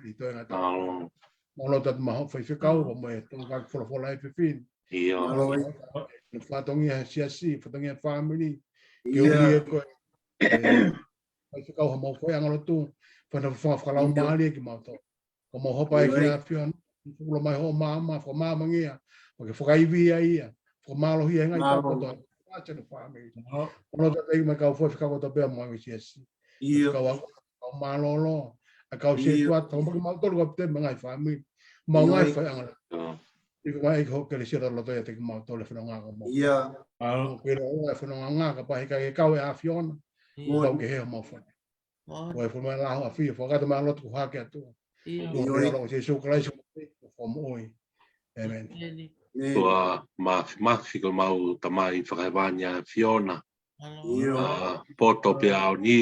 ʻi toenga taʻu. Mālō. Mālō atu Maʻa Faifekau, pea mo e tokanga ki he folofola he efiafi ni. ʻIo. Mālō e fatongia siasi, fatongia fāmili. Ke ʻuhi ʻe koe, ʻe Faifekau, haʻamau fai ʻa e lotu, fai ha fanga fakalaumālie kiate kimautolu. Ka mau hopo ai ki he ʻAfiona, ke ulo mai hoʻo maama, fakamāmangia, mo ke fakaivia ia, fakamālohia e ngaahi kau kotoa, ʻa e fāmili. Mālō. Mālō atu e kau faifekau kotoa pē ʻa e siasi. ʻIo. Kau ako, kau mālōlō, ʻa e kau sētuata, ʻo maʻu kimautolu ko e pē mo e ngaahi fāmili. Mau ngaahi faiʻanga. ʻIo. ʻIo, mai ʻEiki hoʻo kelesi ʻo loto ʻiate kimautolu he fononga ko eni. ʻIo. Mālō. Ko e ʻilo ʻa e fononga kapau ʻe ʻikai ke kau e ʻAfiona. ʻIo. Kau ke he mau fai. Ko e fononga laho ʻa e fia, fakataha mo e lotu ko e hake atu. ʻIo. ʻIo, ʻia Sīsū Kalaisi, ko e Fakamoʻui. ʻEmeni. ʻEmeni. Māfimafi ko homau Tamai Fakahēvani ʻa e ʻAfiona. ʻIo. ʻA, poto pē ʻa e ʻaho ni.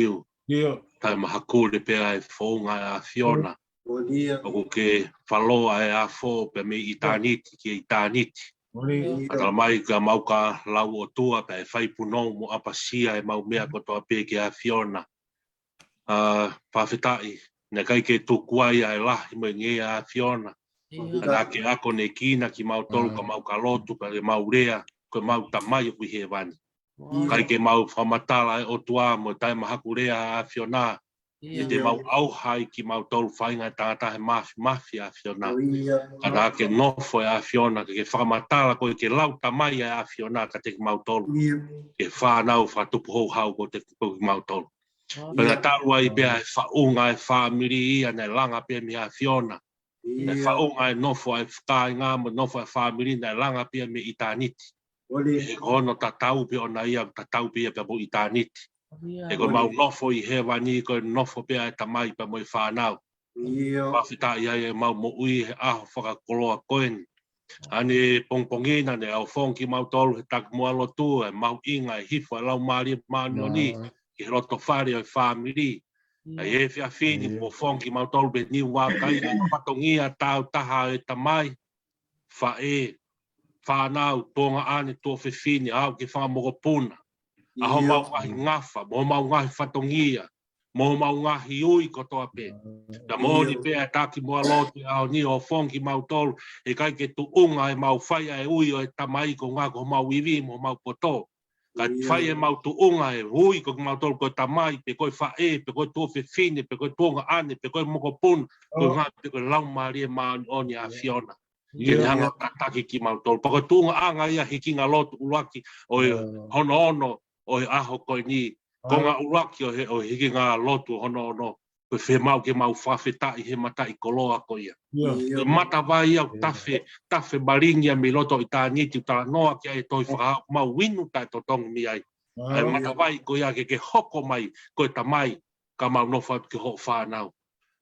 ʻIo. Taʻemahakule pē ʻa e founga ʻa e ʻAfiona. ʻIo. ʻOku ke falo ʻa e afo pē mei ʻitāniti ki ʻitāniti. Ka tala mai ka mau ka lau ʻOtua pea ʻe fai punou mo ʻapasia ʻemau meʻa kotoa pē ki he ʻAfiona. ʻA, fakafetaʻi, naʻe ʻikai ke tuku ai ʻa e lahi mo e ngeia ʻa e ʻAfiona. Ka naʻa ke akonekina kimautolu ka mau ka lotu pea ke mau lea, ko ʻemau Tamai ʻoku ʻi hēvani. ʻIkai ke mau fakamatala ʻa e ʻOtua mo e taʻemahakulea ʻa e ʻAfiona. ʻE te mau ʻauha ai kimautolu faʻahinga ʻo e tangata he mafimafi ʻa e ʻAfiona. Ka naʻa ke nofo ʻa e ʻAfiona, ke ke fakamatala koe ke lau Tamai ʻa e ʻAfiona kiate kimautolu. Ke fānau fakatupu houhau ko te ko kimautolu. Pea naʻe talu ai pea ʻa e faʻunga ʻa e fāmili ia naʻe langa pē mei he ʻAfiona. Naʻe faʻunga ʻa e nofo ʻa e kāinga mo e nofo ʻa e fāmili naʻe langa pē mei ʻitāniti. He ko hono tatau pē ʻona ia, tatau pē ia pea mo ʻitāniti. He ko ʻemau nofo ʻi hēvani ko e nofo pē ʻa e Tamai pea mo e fānau. Fakafetaʻi ai ʻemau moʻui he ʻaho fakakoloa ko eni. ʻAne pongipongi na ne ʻofongi kimautolu he takimuʻa lotu, ʻa e mahuʻinga ʻa e hifo ʻa e Laumālie Māʻoniʻoni ki he lotofale ʻo e fāmili. ʻA ia he efiafi ni kuo ʻofongi kimautolu pē Niuakai ʻa e fatongia tāutaha ʻo e tamai, faʻē, fānau, tuongaʻane, tuofefine, aʻu ki he fanga mokopuna. ʻA homau ngaahi ngafa, mo homau ngaahi fatongia, mo homau ngaahi ui kotoa pē. Ka moʻoni pē ʻa e takimuʻa lotu he ʻaho ni ʻofongi kimautolu, he ʻikai ke tuʻunga ʻemau fai ʻa e ui ʻo e tamai koeʻuhi ko homau ivi mo homau poto. Ka fai ʻemau tuʻunga ʻa e ui ko kimautolu ko e tamai, pe ko e faʻē, pe ko e tuofefine, pe ko e tuongaʻane, pe ko e mokopuna, koeʻuhi pe ko e Laumālie Māʻoniʻoni ʻa e ʻAfiona. Ke ne hanga ʻo tataki kimautolu. Pea ko e tuʻungaʻanga ia hikinga lotu ʻuluaki ʻo e hono ono ʻo e ʻaho ko eni. Konga ʻuluaki ʻo e, ʻo e hikinga lotu hono ono. Ko e fiemaʻu ke mau fakafetaʻi he mataʻikoloa ko ia. Ko e matavai ia ʻoku tafe, tafe malingi ia mei loto ʻitāniti ʻoku talanoa ki ai e tohi Fakahā ʻoku mau inu taʻetotongi mei ai. ʻA e matavai ko ia ke ke hoko mai ko e tamai ka mau nofo atu ki hoʻo fānau.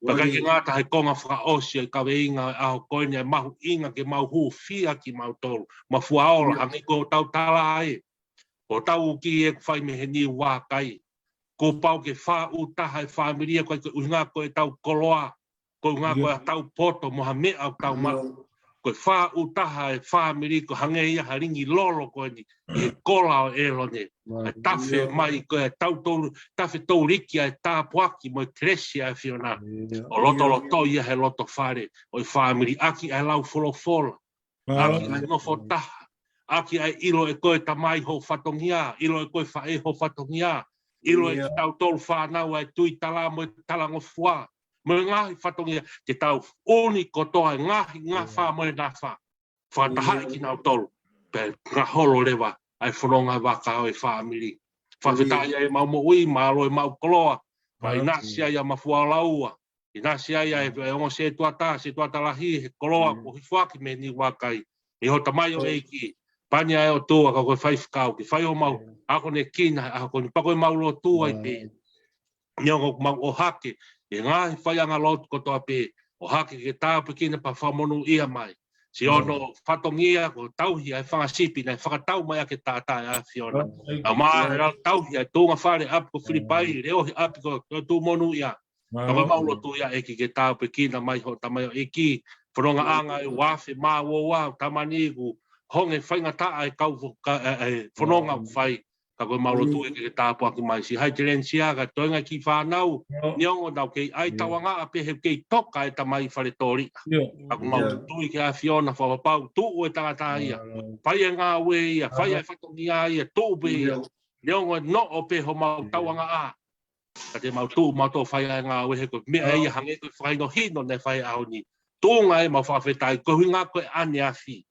Pea ʻikai ke ngata he konga fakaʻosi ʻo e kaveinga ʻo e ʻaho ko eni ʻa e mahuʻinga ke mau hūfia kimautolu. Mafua ola hangē ko ʻetau tala ē. Ko ʻetau uki ʻoku fai mei he Niuakai. Kuo pau ke fāʻūtaha e fāmili ia ko e ʻuhinga ko ʻetau koloa. Koeʻuhi ko ʻetau poto mo ha meʻa ʻoku tau maʻu. Ko e fāʻūtaha e fāmili ko e hangē ia ha lingi lolo ko eni ʻi he kola ʻo ʻĒlone. ʻA e tafe mai ko e tautolu, tafe touliki ʻa e tāpuaki mo e kelesi ʻa e ʻAfiona. ʻO lotoloto ia he lotofale ʻo e fāmili ʻaki ʻa e lau folofola. ʻAki ʻa e nofo taha. ʻAki ʻa e ʻilo ʻe koe tamai hoʻo fatongia, ʻilo ʻe koe faʻē hoʻo fatongia, ʻilo ʻe kitautolu fānau ʻa e tuitala mo e talangofua. Mo e ngaahi fatongia, ke tau ʻuni kotoa e ngaahi ngafa mo e nafa. Fakatahaʻi kinautolu, pea ngaholo leva ʻa e fononga vaka ʻo e fāmili. Fakafetaʻi ai ʻemau moʻui, mālō ʻemau koloa, pea ʻinasi ai ʻa Mafua Ola Ua, ʻinasi ai ʻa e, ʻa e ongo setuata, setuata lahi, he koloa kuo hifo ʻaki mei Niuakai. ʻI hoʻo tamaioʻeiki, pani ʻa e ʻOtua ka ko e faifekau, ke fai homau akonekina he ʻaho ko eni, pea ko ʻemau lotu ai pē. Neongo ʻoku mau ʻohake, ʻi he ngaahi faiʻanga lotu kotoa pē, ʻohake ke tāpuekina pea fakamonūʻia mai. Siʻono fatongia ko e tauhi ʻa e fanga sipi naʻe fakatau mai ʻaki e taʻataʻa ʻa e ʻAfiona. ʻA e maʻa he lau tauhi ʻa e tuʻunga fale ʻapi ko Filipai, leʻohi ʻapi ko e tuʻu monūʻia. Ka ko ʻemau lotu ia ʻEiki ke tāpuekina mai hoʻo tamaioʻeiki. Fonongaʻanga ʻe ua afe mā ua ua, tamani kuo honge faingataʻa e kau fo-, ka, e, e, fononga ʻoku fai. Ka ko ʻemau lotu ʻEiki ke tāpuaki mai siʻi Haiti Lenisia, ka toenga e kiʻi fānau, neongo ʻenau kei ʻai tauangaʻa pē he kei toka e tamai fale tōliʻa. Ka ko ʻemau tui ki he ʻAfiona fakapapau, tuʻu e tangata ia. Fai e ngāue ia, fai e fatongia ia, tuʻu pē ia. Neongo e noʻo pē homau tauangaʻa. Ka te mau tuʻu mau tō fai ʻa e ngāue he ko e meʻa ia hangē ko e fakahinohino naʻe fai he ʻaho ni. Tuʻunga ʻemau fakafetaʻi, ko e ʻuhinga ko e ʻaneafi.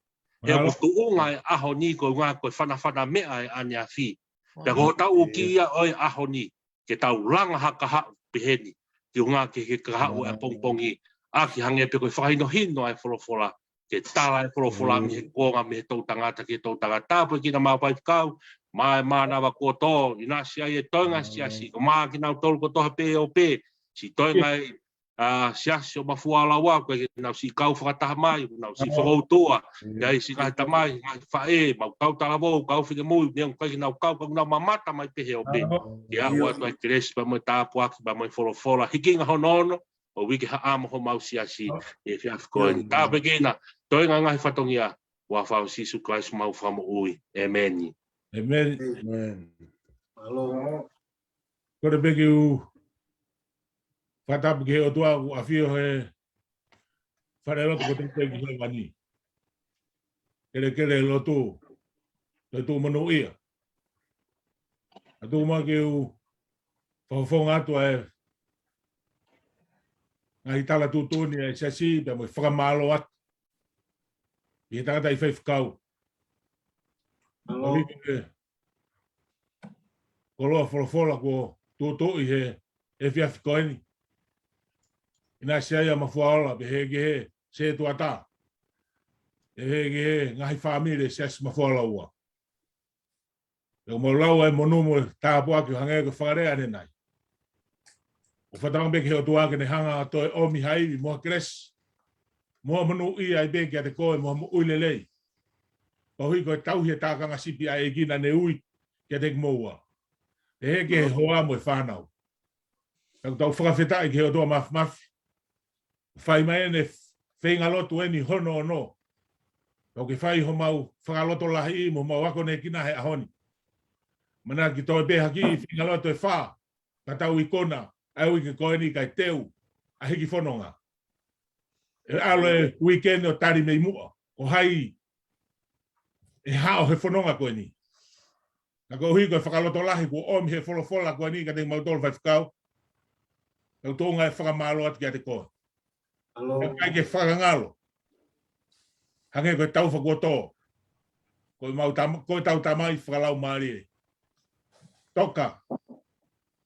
He ʻoku tuʻunga e ʻaho ni ko e ʻuhinga ko e fanafana meʻa e ʻaneafi. Pea ko hotau uki ia ʻo e ʻaho ni, ke tau langa ha kahaʻu peheni, ki ʻuhinga ke, ke kahaʻu ʻapongipongi, ʻaki hangē pē ko e fakahinohino ʻa e folofola, ke tala e folofola mei he kuonga mei he toʻutangata ki he toʻutangata. Tāpuekina mai faifekau, mo e mānava kuo tō, ʻinasi ai e toenga siasi, kae ʻumaʻā kinautolu kotoa pē ʻo pē, siʻi toenga e, ʻa, siasi ʻo Mafua Ola Ua, ko e ke nau siʻi kau fakataha mai, nau siʻi fakautua, ʻi ai siʻi ngaahi tamai, ngaahi faʻē, mau kau talavou, kau finemui, neongo ko e ke nau kau, kau nau mamata mai pē he ʻo pē, ke ʻaʻu atu ai kelesi pea mo e tāpuaki, pea mo e folofola, hikinga hono ono, ʻo uike haʻamo homau siasi, ʻi he efiafi ko eni. Tāpuekina, toenga ngaahi fatongia, Huafa ʻo Sīsū Kalaisi homau Fakamoʻui. ʻEmeni. ʻEmeni. ʻEmeni. Mālō. Kole pē ke u fakatapu ki he ʻOtua ʻoku ʻafio he falelotu ko ē ʻi hēvani. Kelekele lotu, lotu monūʻia. ʻOatu mai ke u fakafofonga atu ʻa e ngaahi tala tuʻutuʻuni ʻa e siasi, pea mo e fakamālō atu ʻi he tangataʻi faifekau. Mālō. Koeʻuhi ko e koloa folofola kuo tuʻutuʻu ʻi he efiafi ko eni. ʻInasi ai ʻa Mafuaola, pehē ki he sētuata, pehē ki he ngaahi fāmili ʻo e siasi Mafuaola ua. Pea ʻoku mau lau ʻa e monū mo e tāpuaki ʻo hangē ko e fakalea ʻanenai. ʻOku fakatauange pē ki he ʻOtua ke ne hanga ʻo toe ʻomi ha ivi mo ha kelesi, mo ha monūʻia ai pē kiate koe mo ha moʻui lelei. Koeʻuhi ko e tauhi ʻa e tākanga sipi ʻa e ʻEiki naʻa ne ui kiate kimoua, pehē ki he hoa mo e fānau. Pea ʻoku tau fakafetaʻi ki he ʻOtua Māfimafi. Fai mai ʻene feinga lotu eni hono ono. Pea ʻoku ke fai homau fakalotolahiʻi mo homau akonekina he ʻaho ni. Manatuʻi toe pē ha kiʻi feinga lotu ʻe fā, ka tau ikuna ʻa e uike ko eni kae teu ʻa e hiki fononga. ʻE ʻalu e uike ni ʻo tali mei muʻa ko hai ʻe haʻo he fononga ko eni. Ka koeʻuhi ko e fakalotolahi kuo ʻomi he folofola ko eni kiate kimautolu faifekau, ʻoku totonu ke fakamālō atu kiate koe. Mālō. Ka ʻikai ke fakangalo, hangē ko e taufa kuo tō, ko e mau tam-, ko e tau tamai fakalaumālie. Toka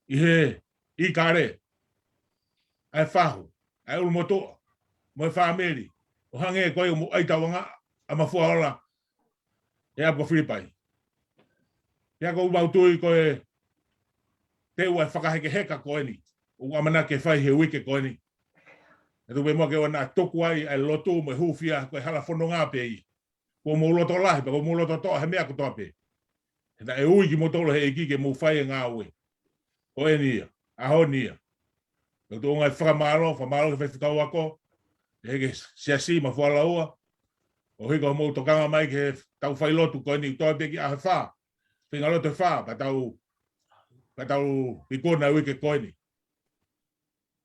ʻi he ʻikale ʻa e fahu, ʻa e ʻulumotuʻa mo e fāmili, ʻo hangē ko ia ʻoku mou ʻai tauange ʻa Mafuaola ʻi he ʻapi ko Filipai. Pea ʻoku mau tui ko e teu ʻa e fakahekeheka ko eni ʻoku ʻamanaki ke fai he uike ko eni. ʻE tuku pē muʻa ke ʻoua naʻa tuku ai ʻa e lotu mo e hūfia ko e hala fononga pē ia. Kuo mou loto lahi, pea kuo mou loto toʻa he meʻa kotoa pē. He naʻe ui kimoutolu ʻe he ʻEiki ke mou fai e ngāue ko eni ia, ʻaho ni ia. Pea ʻoku totonu ke fakamālō, fakamālō ki he faifekau ako, ʻe he siasi Mafuaola ua, koeʻuhi ko hoʻomou tokanga mai ki he tau failotu ko eni, toe pē ki he ʻaho ʻe fā, feinga lotu ʻe fā, ka tau, ka tau ikuna ʻa e uike ko eni.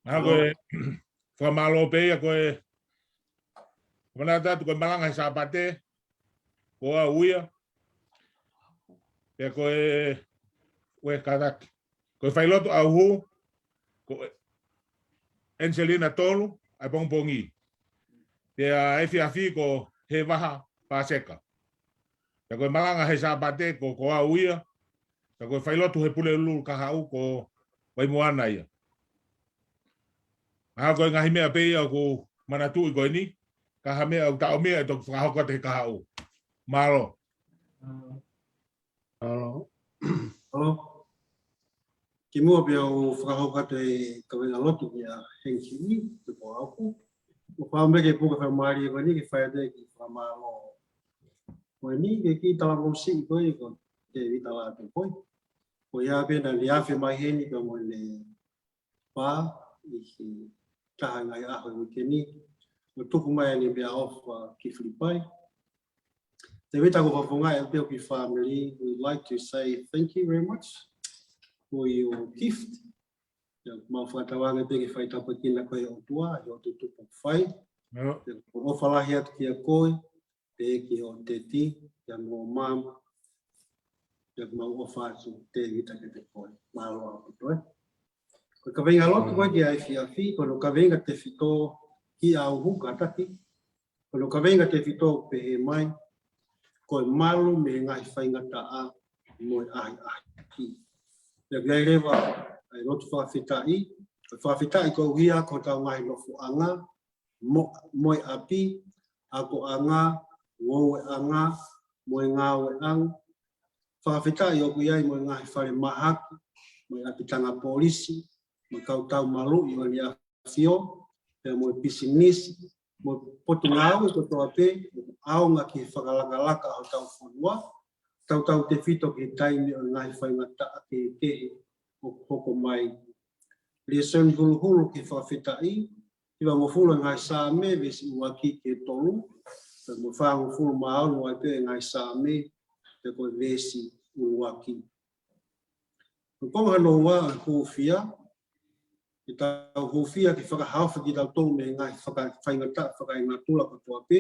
Mahalo ko e fakamālō pē ia ko e, manatuʻi atu ko e malanga he Sāpate, ko au ia. Pea ko e, ue kataki. Ko e failotu ʻauhu, ko Angelina Tolu, ʻapongipongi. Pea efiafi ko Hevaha Paseka. Pea ko e malanga he Sāpate ko, ko au ia. Pea ko e failotu he Pulelulu kahaʻu ko Vaimoana ia. Mahalo ko e ngaahi meʻa pē ia ʻoku manatuʻi ko eni, ka ha meʻa ʻoku taʻomia ʻe toki fakahoko atu he kahaʻu. Mālō. Mālō. Mālō. Kimuʻa pea u fakahoko atu e kaveinga lotu kia Henki, pe ko au. ʻOku ou fakaʻamu ke puke fakamālie ko eni ke fai atu e kiʻi fakamālō ko eni ki he kiʻi talavou siʻi ko ē ko Tēvita Lātūkoi. Ko ia pē naʻa ne afe mai heni pea mo ʻene pā ʻi he taha ngaahi ʻaho ʻo e uike ni, ʻo tuku mai ʻene meʻaʻofa ki Filipai. Tēvita, ko e fakafofonga ʻe pē ʻo e kiʻi fāmili, we'd like to say thank you very much for your gift. ʻOku mau fakatauange pē ke fai tāpuekina koe ʻe he ʻOtua ʻi hoʻo tutupu fai. ʻIo. Pea ko e ʻofa lahi atu kia koe, pea ki hoʻo teti, pea mo mama, pea ʻoku mau ʻofa atu Tēvita kiate koe. Mālō ʻaupito ē. Ko e kaveinga lotu ko ē ki he efiafi, ko hono kaveinga tefito ki he ʻauhu kātaki, ko hono kaveinga tefito pehē mai, ko e malu mei he ngaahi faingataʻa mo e ʻahiʻahi. Pea ʻoku ʻi ai leva ʻa e lotu fakafetaʻi, ko e fakafetaʻi koeʻuhi ko hotau ngaahi nofoʻanga, mo, mo e ʻapi, akoʻanga, ngoueʻanga, mo e ngāueʻanga. Fakafetaʻi ʻoku ʻi ai mo e ngaahi falemahaki, mo e ʻapitanga polisi, mo e kau tau maluʻi ʻo e ʻAfio, pea mo e pisinisi, mo e potungāue kotoa pē ʻoku ʻaonga ki he fakalakalaka ʻo hotau fonua, tautautefito ki he taimi ʻo e ngaahi faingataʻa kehekehe ʻoku hoko mai. Lēsoni huluhulu ki he fakafetaʻi, hivangofulu ʻo e ngaahi Saame, veesi ua ki he tolu. Pea mo e fāngofulu mā ono ai pē ngaahi Saame, pea ko e veesi ʻuluaki. Ko e konga hono ua ʻa e hūfia, ʻetau hūfia ke fakahaofi kitautolu mei he ngaahi faka-, faingataʻa fakaenatula kotoa pē,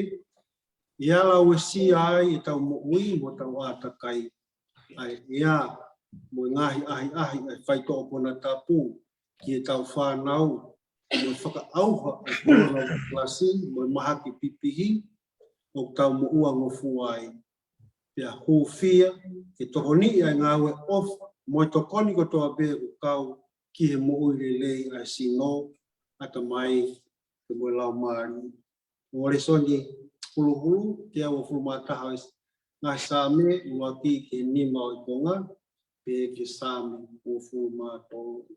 ʻi he ala ʻoku uesia ai ʻetau moʻui mo ʻetau ʻātakai, ʻa e ʻea mo e ngaahi ʻahiʻahi ʻa e faitoʻo konatapu ki heʻetau fānau, mo e fakaʻauha ʻa e kolonaukilasi mo e mahaki pipihi ʻoku tau moʻua ngofua ai. Pea hūfia ke tokoniʻi ʻa e ngāue ʻofa mo e tokoni kotoa pē ʻoku kau ki he moʻui lelei ʻa e sino, ʻatamai, pea mo e laumālie. Ko e lēsoni huluhulu, teau uofulu mā taha ʻo e ngaahi Saame, ʻuluaki ki he nima ʻo e konga, pea ki he Saame uofulu mā tolu.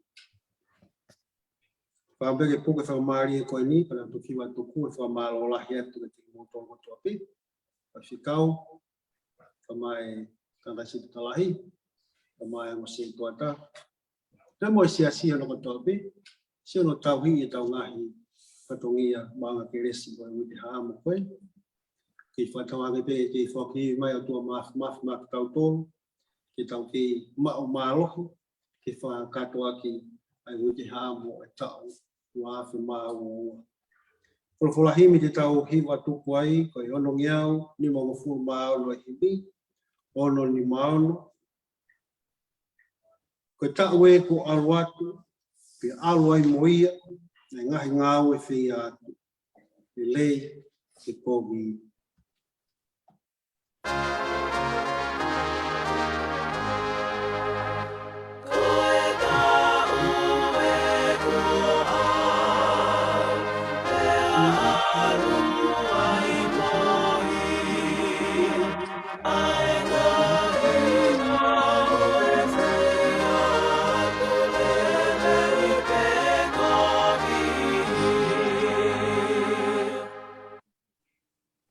Fakaʻamu pē ke puke fakamālie ko eni, pea naʻa tuku atu ʻa e fakamālō lahi atu kiate kimoutolu kotoa pē. Faifekau, kae ʻumaʻā e kau tangata sipitalahi, kae ʻumaʻā e ongo sētuata, pea mo e siasi hono kotoa pē, siʻi hono tauhi ʻetau ngaahi fatongia maʻuʻanga kelesi ʻo e uike haʻamo ko ē. Kei fakatauange pē ke foaki mai ʻa e ʻOtua Māfimafi maʻa kitautolu, ke tau kei maʻu mālohi, ke fakakātoa ʻaki ʻa e uike haʻamo ʻo e taʻu ua afe mā ua ua. Folofola himi te tau hiva tuku ai, ko e onongeau nimangofulu mā ono ʻo e himi, ono nima ono. Ko e taʻu ē kuo ʻalu atu, pea ʻalu ai mo ia, ʻa e ngaahi ngāue feiā atu, lelei, ʻe kovi.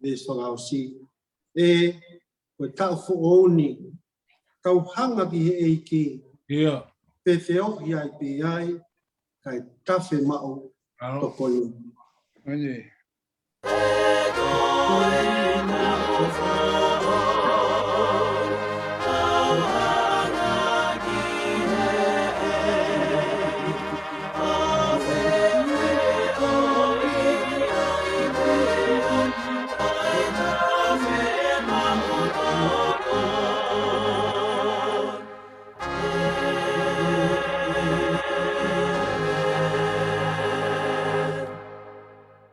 Veesi fakaʻosi. ʻE, ko e taʻu foʻou ni, tau hanga ki he ʻEiki. ʻIo. Pea feohi ai pē ai, kae tafe maʻu tokoni.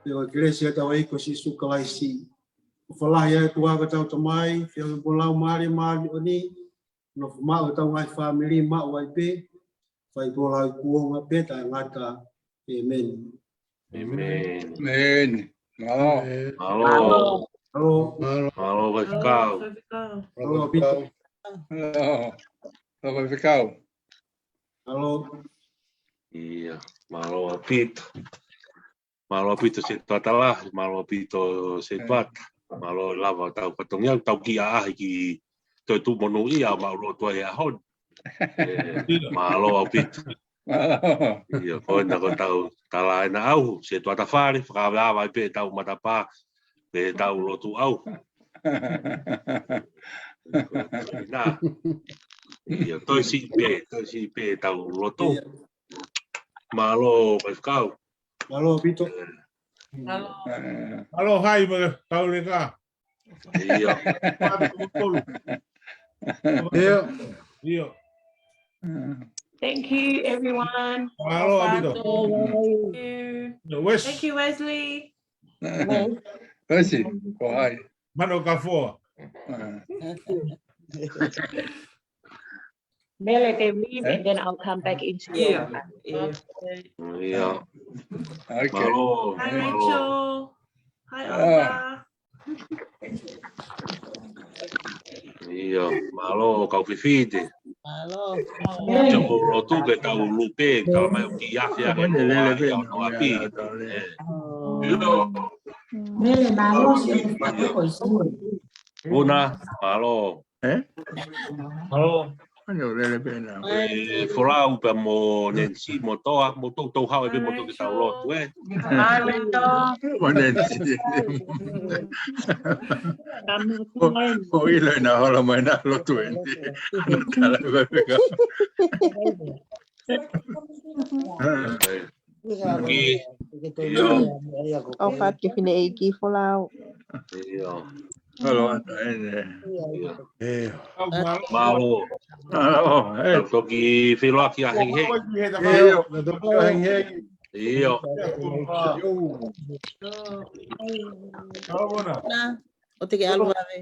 Pea ko e kelesi ʻa hotau ʻEiki ko Sīsū Kalaisi, ʻofa lahi ʻa e ʻOtua ko hotau Tamai, feohi mo e Laumālie Māʻoniʻoni, nofo maʻu ʻi hotau ngaahi fāmili maʻu ai pē, fai pē ʻo lauikuonga pea taʻengata. ʻĒmeni. ʻĒmeni. ʻĒmeni. Mālō. Mālō. Mālō. Mālō. Mālō, Faifekau. Mālō, Faifekau. Mālō, Pita. Mālō. Mālō, Faifekau. Mālō. ʻIo, mālō ʻaupito. Mālō ʻaupito Sētuata lahi, mālō ʻaupito Sētuata. Mālō e lava ʻetau fatongia, tau kiʻi ʻaʻahi ki he toetuʻu monūʻia, mau lotu ai he ʻaho ni. ʻE, mālō ʻaupito. ʻIo, ko ena ko ʻetau tala ena ʻauhu, Sētuata Fale, fakaava ai pē ʻetau matapā, pea tau lotu ʻauhu. Ko ena. ʻIo, toe siʻi pē, toe siʻi pē ʻetau lotu. Mālō, Faifekau. Mālō ʻaupito. Mālō. Mālō hai mo e kauleka. ʻIo. ʻIo. ʻIo. Thank you, everyone. Mālō ʻaupito. Thank you. ʻIo, Wes. Thank you, Wesley. Wesley, ko hai. Mano Kafoa. Mele, they leave and then I'll come back into your... ʻIo. ʻIo. Okay. Mālō. Hi, Rachel. Hi, Olga. ʻIo, mālō, kau fefine. Mālō. Tau lotu ke tau lupe, tau mai ki he ʻaho ni, ʻo ʻapi. ʻIo. Mele, mālō, si e fakako i sua. Una, mālō. Mālō. Ano lele pena. Folau pea mo Nancy, mo Toa, mo tou tou hau e pē mo toki tau lotu, ē. Folau e Toa. Mo Nancy. Ko ilo ina hola mai na lotu eni. Ano tala ko peka. Ki. ʻIo. ʻOfa atu ki he fineʻeiki Folau. ʻIo. Mālō atu eni. ʻIo. Mālō. Mālō. Tau toki feʻiloaki ʻahengihengi. ʻIo. Tau toki ʻahengihengi. ʻIo. Na, ʻo te ke ʻalu ave.